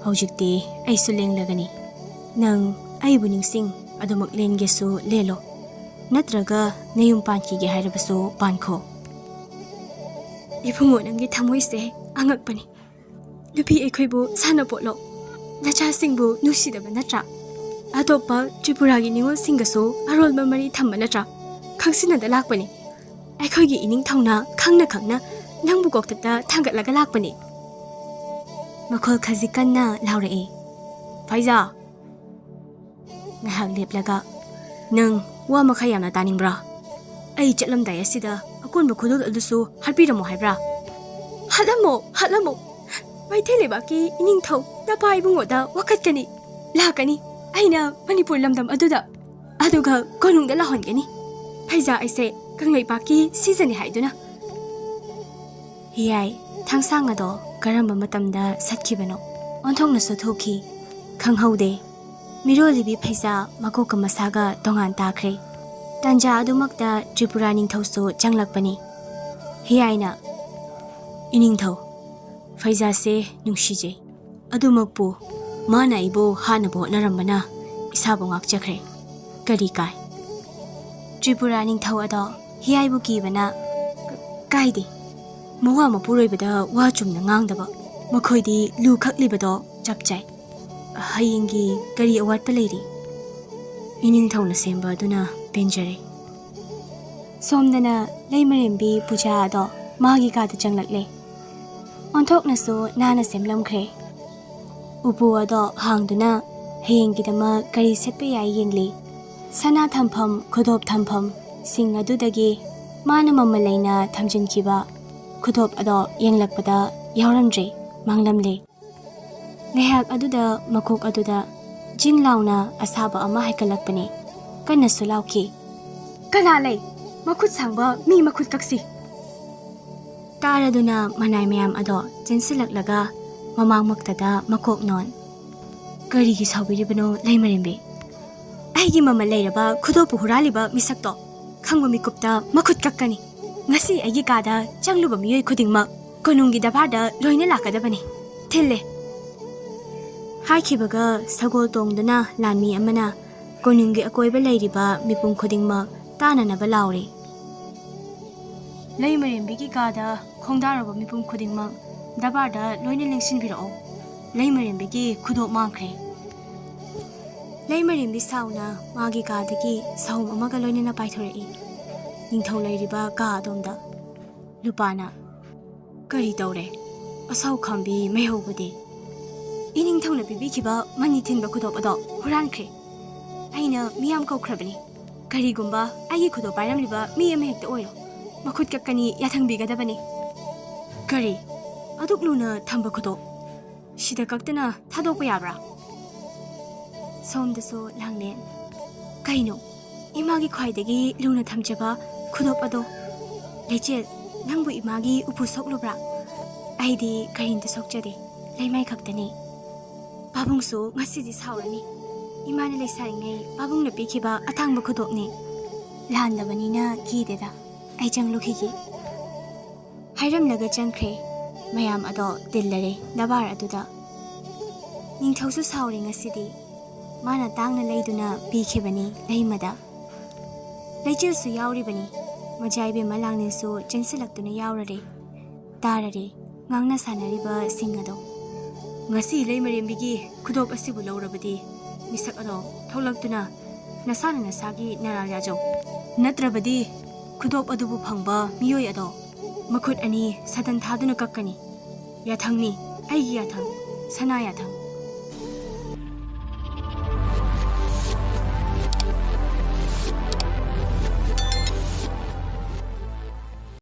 "ꯍꯧꯖꯤꯛꯇꯤ ꯑꯩꯁꯨ ꯂꯦꯡꯂꯒꯅꯤ꯫ ꯅꯪ ꯑꯩꯕꯨ ꯅꯤꯡꯁꯤꯡ, ꯑꯗꯨꯃꯛ ꯂꯦꯟꯒꯦꯁꯨ ꯂꯦꯜꯂꯣ꯫ ꯅꯠꯇ꯭ꯔꯒ ꯅꯌꯨꯝ ꯄꯥꯟꯈꯤꯒꯦ ꯍꯥꯏꯔꯕꯁꯨ ꯄꯥꯟꯈꯣ꯫" "ꯏꯕꯨꯡꯉꯣ, ꯅꯪꯒꯤ ꯊꯃꯣꯏꯁꯦ ꯑꯉꯛꯄꯅꯤ꯫ ꯅꯨꯄꯤ ꯑꯩꯈꯣꯏꯕꯨ ꯁꯥꯟꯅꯄꯣꯠꯂꯣ? ꯅꯆꯥꯁꯤꯡꯕꯨ ꯅꯨꯡꯁꯤꯗꯕ ꯅꯠꯇ꯭ꯔꯥ? ꯑꯇꯣꯞꯄ ꯇ꯭ꯔꯤꯄꯨꯔꯥꯒꯤ ꯅꯤꯉꯣꯜꯁꯤꯡꯒꯁꯨ ꯑꯔꯣꯟꯕ ꯃꯔꯤ ꯊꯝꯕ ꯅꯠꯇ꯭ꯔꯥ? ꯈꯪꯁꯤꯟꯅꯗ ꯂꯥꯛꯄꯅꯤ꯫ ꯑꯩꯈꯣꯏꯒꯤ ꯏꯅꯤꯡꯊꯧꯅ ꯈꯪꯅ ꯈꯪꯅ ꯅꯪꯕꯨ ꯀꯣꯛꯊꯛꯇ ꯊꯥꯡꯒꯠꯂꯒ ꯂꯥꯛꯄꯅꯤ꯫ ꯃꯈꯣꯜ ꯈꯖꯤꯛ ꯀꯟꯅ ꯂꯥꯎꯔꯛꯏ꯫ "ꯐꯩꯖꯥ!" ꯉꯥꯏꯍꯥꯛ ꯂꯦꯞꯂꯒ, "ꯅꯪ ꯋꯥ ꯃꯈꯥ ꯌꯥꯝꯅ ꯇꯥꯅꯤꯡꯕ꯭ꯔꯥ? ꯑꯩ ꯆꯠꯂꯝꯗꯥꯏ ꯑꯁꯤꯗ ꯑꯀꯣꯟꯕ ꯈꯨꯗꯣꯜ ꯑꯗꯨꯁꯨ ꯍꯥꯠꯄꯤꯔꯝꯃꯣ ꯍꯥꯏꯕ꯭ꯔꯥ?" "ꯍꯥꯠꯂꯝꯃꯣ, ꯍꯥꯠꯂꯝꯃꯣ! ꯃꯩꯇꯩ ꯂꯩꯕꯥꯛꯀꯤ ꯏꯅꯤꯡꯊꯧ ꯅꯄꯥ ꯏꯕꯨꯡꯉꯣꯗ ꯋꯥꯀꯠꯀꯅꯤ, ꯂꯥꯛꯀꯅꯤ꯫ ꯑꯩꯅ ꯃꯅꯤꯄꯨꯔ ꯂꯝꯗꯝ ꯑꯗꯨꯗ, ꯑꯗꯨꯒ ꯀꯣꯅꯨꯡꯗ ꯂꯥꯎꯍꯟꯒꯅꯤ꯫ ꯐꯩꯖꯥ ꯑꯩꯁꯦ ꯀꯪꯂꯩꯄꯥꯛꯀꯤ ꯁꯤꯖꯅꯤ ꯍꯥꯏꯗꯨꯅ꯫" ꯍꯤꯌꯥꯏ ꯊꯥꯡꯁꯥꯡ ꯑꯗꯣ ꯀꯔꯝꯕ ꯃꯇꯝꯗ ꯁꯠꯈꯤꯕꯅꯣ? ꯑꯣꯟꯊꯣꯛꯅꯁꯨ ꯊꯨꯈꯤ, ꯈꯪꯍꯧꯗꯦ꯫ ꯃꯤꯔꯣꯜꯂꯤꯕꯤ ꯐꯩꯖꯥ ꯃꯀꯣꯛꯀ ꯃꯁꯥꯒ ꯇꯣꯉꯥꯟ ꯇꯥꯈ꯭ꯔꯦ꯫ ꯇꯥꯟꯖꯥ ꯑꯗꯨꯃꯛꯇ ꯇ꯭ꯔꯤꯄꯨꯔꯥ ꯅꯤꯡꯊꯧꯁꯨ ꯆꯪꯂꯛꯄꯅꯤ꯫ ꯍꯤꯌꯥꯏꯅ, "ꯏꯅꯤꯡꯊꯧ, ꯐꯩꯖꯥꯁꯦ ꯅꯨꯡꯁꯤꯖꯩ꯫ ꯑꯗꯨꯃꯛꯄꯨ ꯃꯥꯅ ꯑꯩꯕꯨ ꯍꯥꯠꯅꯕ ꯍꯣꯠꯅꯔꯝꯕꯅ ꯏꯁꯥꯕꯨ ꯉꯥꯛꯆꯈ꯭ꯔꯦ꯫ ꯀꯔꯤ ꯀꯥꯏ?" ꯇ꯭ꯔꯤꯄꯨꯔꯥ ꯅꯤꯡꯊꯧ ꯑꯗꯣ ꯍꯤꯌꯥꯏꯕꯨ ꯀꯤꯕꯅ, "ꯀꯥꯏꯗꯦ꯫ ꯃꯋꯥ ꯃꯄꯨꯔꯣꯏꯕꯗ ꯋꯥ ꯆꯨꯝꯅ ꯉꯥꯡꯗꯕ꯫ ꯃꯈꯣꯏꯗꯤ ꯂꯨ ꯈꯛꯂꯤꯕꯗꯣ ꯆꯞ ꯆꯥꯏ꯫ ꯍꯌꯦꯡꯒꯤ ꯀꯔꯤ ꯑꯋꯥꯠꯄ ꯂꯩꯔꯤ? ꯏꯅꯤꯡꯊꯧꯅ ꯁꯦꯝꯕ ꯑꯗꯨꯅ ꯄꯦꯟꯖꯔꯦ꯫" ꯁꯣꯝꯗꯅ ꯂꯩꯃꯔꯦꯝꯕꯤ ꯄꯨꯖꯥ ꯑꯗꯣ ꯃꯥꯒꯤ ꯀꯥꯗ ꯆꯪꯂꯛꯂꯦ꯫ ꯑꯣꯟꯊꯣꯛꯅꯁꯨ ꯅꯥꯟꯅ ꯁꯦꯝꯂꯝꯈ꯭ꯔꯦ꯫ ꯎꯄꯨ ꯑꯗꯣ ꯍꯥꯡꯗꯨꯅ ꯍꯌꯦꯡꯒꯤꯗꯃꯛ ꯀꯔꯤ ꯁꯦꯠꯄ ꯌꯥꯏ ꯌꯦꯡꯂꯤ꯫ ꯁꯅꯥ ꯊꯝꯐꯝ, ꯈꯨꯗꯣꯞ ꯊꯝꯐꯝꯁꯤꯡ ꯑꯗꯨꯗꯒꯤ ꯃꯥꯅ ꯃꯃꯜ ꯂꯩꯅ ꯊꯝꯖꯤꯟꯈꯤꯕ ꯈꯨꯗꯣꯞ ꯑꯗꯣ ꯌꯦꯡꯂꯛꯄꯗ ꯌꯥꯎꯔꯝꯗ꯭ꯔꯦ, ꯃꯥꯡꯂꯝꯂꯦ꯫ ꯉꯥꯏꯍꯥꯛ ꯑꯗꯨꯗ ꯃꯀꯣꯛ ꯑꯗꯨꯗ ꯖꯤꯡ ꯂꯥꯎꯅ ꯑꯁꯥꯕ ꯑꯃ ꯍꯥꯏꯒꯠꯂꯛꯄꯅꯤ꯫ ꯀꯟꯅꯁꯨ ꯂꯥꯎꯈꯤ, "ꯀꯅꯥ ꯂꯩ? ꯃꯈꯨꯠ ꯁꯥꯡꯕ ꯃꯤ ꯃꯈꯨꯠ ꯀꯛꯁꯤ!" ꯇꯥꯔꯗꯨꯅ ꯃꯅꯥꯏ ꯃꯌꯥꯝ ꯑꯗꯣ ꯆꯦꯟꯁꯤꯜꯂꯛꯂꯒ ꯃꯃꯥꯡꯃꯛꯇꯗ ꯃꯀꯣꯛ ꯅꯣꯟ꯫ "ꯀꯔꯤꯒꯤ ꯁꯥꯎꯕꯤꯔꯤꯕꯅꯣ ꯂꯩꯃꯔꯦꯝꯕꯤ? ꯑꯩꯒꯤ ꯃꯃꯜ ꯂꯩꯔꯕ ꯈꯨꯗꯣꯞꯄꯨ ꯍꯨꯔꯥꯜꯂꯤꯕ ꯃꯤꯁꯛꯇꯣ ꯈꯪꯕ ꯃꯤꯀꯨꯞꯇ ꯃꯈꯨꯠ ꯀꯛꯀꯅꯤ꯫ ꯉꯁꯤ ꯑꯩꯒꯤ ꯀꯥꯗ ꯆꯪꯂꯨꯕ ꯃꯤꯑꯣꯏ ꯈꯨꯗꯤꯡꯃꯛ ꯀꯣꯅꯨꯡꯒꯤ ꯗꯔꯕꯥꯔꯗ ꯂꯣꯏꯅ ꯂꯥꯛꯀꯗꯕꯅꯤ꯫ ꯊꯤꯜꯂꯦ!" ꯍꯥꯏꯈꯤꯕꯒ ꯁꯒꯣꯜ ꯇꯣꯡꯗꯨꯅ ꯂꯥꯟꯃꯤ ꯑꯃꯅ ꯀꯣꯅꯨꯡꯒꯤ ꯑꯀꯣꯏꯕ ꯂꯩꯔꯤꯕ ꯃꯤꯄꯨꯝ ꯈꯨꯗꯤꯡꯃꯛ ꯇꯥꯅꯅꯕ ꯂꯥꯎꯔꯤ꯫ "ꯂꯩꯃꯔꯦꯝꯕꯤꯒꯤ ꯀꯥꯗ ꯈꯣꯡꯗꯥꯔꯕ ꯃꯤꯄꯨꯝ ꯈꯨꯗꯤꯡꯃꯛ ꯗꯔꯕꯥꯔꯗ ꯂꯣꯏꯅ ꯂꯦꯡꯁꯤꯟꯕꯤꯔꯛꯑꯣ꯫ ꯂꯩꯃꯔꯦꯝꯕꯤꯒꯤ ꯈꯨꯗꯣꯞ ꯃꯥꯡꯈ꯭ꯔꯦ꯫" ꯂꯩꯃꯔꯦꯝꯕꯤ ꯁꯥꯎꯅ ꯃꯥꯒꯤ ꯀꯥꯗꯒꯤ ꯁꯍꯨꯝ ꯑꯃꯒ ꯂꯣꯏꯅꯅ ꯄꯥꯏꯊꯣꯔꯛꯏ꯫ ꯅꯤꯡꯊꯧ ꯂꯩꯔꯤꯕ ꯀꯥ ꯑꯗꯣꯝꯗ꯫ ꯂꯨꯄꯥꯅ, "ꯀꯔꯤ ꯇꯧꯔꯦ? ꯑꯁꯥꯎ ꯈꯥꯝꯕꯤ ꯃꯩꯍꯧꯕꯗꯤ?" "ꯏꯅꯤꯡꯊꯧꯅ ꯄꯤꯕꯤꯈꯤꯕ ꯃꯅꯤ ꯊꯤꯟꯕ ꯈꯨꯗꯣꯞ ꯑꯗꯣ ꯍꯨꯔꯥꯟꯈ꯭ꯔꯦ꯫ ꯑꯩꯅ ꯃꯤꯌꯥꯝ ꯀꯧꯈ꯭ꯔꯕꯅꯤ꯫ ꯀꯔꯤꯒꯨꯝꯕ ꯑꯩꯒꯤ ꯈꯨꯗꯣꯞ ꯄꯥꯏꯔꯝꯂꯤꯕ ꯃꯤ ꯑꯃ ꯍꯦꯛꯇ ꯑꯣꯏꯔꯣ, ꯃꯈꯨꯠ ꯀꯛꯀꯅꯤ, ꯌꯥꯊꯪꯕꯤꯒꯗꯕꯅꯤ꯫" "ꯀꯔꯤ? ꯑꯗꯨꯛ ꯂꯨꯅ ꯊꯝꯕ ꯈꯨꯗꯣꯞ ꯁꯤꯗ ꯀꯛꯇꯅ ꯊꯥꯗꯣꯛꯄ ꯌꯥꯕ꯭ꯔꯥ?" ꯁꯣꯝꯗꯁꯨ ꯂꯥꯡꯂꯦꯟ, "ꯀꯩꯅꯣ? ꯏꯃꯥꯒꯤ ꯈ꯭ꯋꯥꯏꯗꯒꯤ ꯂꯨꯅ ꯊꯝꯖꯕ ꯈꯨꯗꯣꯞ ꯑꯗꯣ꯫ ꯂꯩꯆꯦꯜ, ꯅꯪꯕꯨ ꯏꯃꯥꯒꯤ ꯎꯄꯨ ꯁꯣꯛꯂꯨꯕ꯭ꯔꯥ? ꯑꯩꯗꯤ ꯀꯔꯤꯝꯇ ꯁꯣꯛꯆꯗꯦ, ꯂꯩꯃꯥꯏ ꯈꯛꯇꯅꯤ꯫ ꯄꯥꯕꯨꯡꯁꯨ ꯉꯁꯤꯗꯤ ꯁꯥꯎꯔꯅꯤ꯫ ꯏꯃꯥꯅ ꯂꯩꯁꯥꯔꯤꯉꯩ ꯄꯥꯕꯨꯡꯅ ꯄꯤꯈꯤꯕ ꯑꯇꯥꯡꯕ ꯈꯨꯗꯣꯞꯅꯤ꯫ ꯂꯥꯟꯗꯕꯅꯤꯅ ꯀꯤꯗꯦꯗ꯫ ꯑꯩ ꯆꯪꯂꯨꯈꯤꯒꯦ꯫" ꯍꯥꯏꯔꯝꯂꯒ ꯆꯪꯈ꯭ꯔꯦ꯫ ꯃꯌꯥꯝ ꯑꯗꯣ ꯇꯤꯜꯂꯔꯦ ꯗꯔꯕꯥꯔ ꯑꯗꯨꯗ꯫ ꯅꯤꯡꯊꯧꯁꯨ ꯁꯥꯎꯔꯦ ꯉꯁꯤꯗꯤ꯫ ꯃꯥꯅ ꯇꯥꯡꯅ ꯂꯩꯗꯨꯅ ꯄꯤꯈꯤꯕꯅꯤ ꯂꯩꯃꯗ꯫ ꯂꯩꯆꯤꯜꯁꯨ ꯌꯥꯎꯔꯤꯕꯅꯤ꯫ ꯃꯖꯥ ꯏꯕꯦꯝꯃ ꯂꯥꯡꯂꯦꯟꯁꯨ ꯆꯦꯟꯁꯤꯜꯂꯛꯇꯨꯅ ꯌꯥꯎꯔꯔꯦ꯫ ꯇꯥꯔꯔꯦ ꯉꯥꯡꯅ ꯁꯥꯟꯅꯔꯤꯕꯁꯤꯡ ꯑꯗꯣ꯫ "ꯉꯁꯤ ꯂꯩꯃꯔꯦꯝꯕꯤꯒꯤ ꯈꯨꯗꯣꯞ ꯑꯁꯤꯕꯨ ꯂꯧꯔꯕꯗꯤ ꯃꯤꯁꯛ ꯑꯗꯣ ꯊꯣꯛꯂꯛꯇꯨꯅ ꯅꯁꯥꯅ ꯅꯁꯥꯒꯤ ꯅꯔꯥꯜ ꯌꯥꯖꯧ꯫ ꯅꯠꯇ꯭ꯔꯕꯗꯤ ꯈꯨꯗꯣꯞ ꯑꯗꯨꯕꯨ ꯐꯪꯕ ꯃꯤꯑꯣꯏ ꯑꯗꯣ ꯃꯈꯨꯠ ꯑꯅꯤ ꯁꯥꯗꯟ ꯊꯥꯗꯨꯅ ꯀꯛꯀꯅꯤ꯫ ꯌꯥꯊꯪꯅꯤ, ꯑꯩꯒꯤ ꯌꯥꯊꯪ, ꯁꯅꯥ ꯌꯥꯊꯪ꯫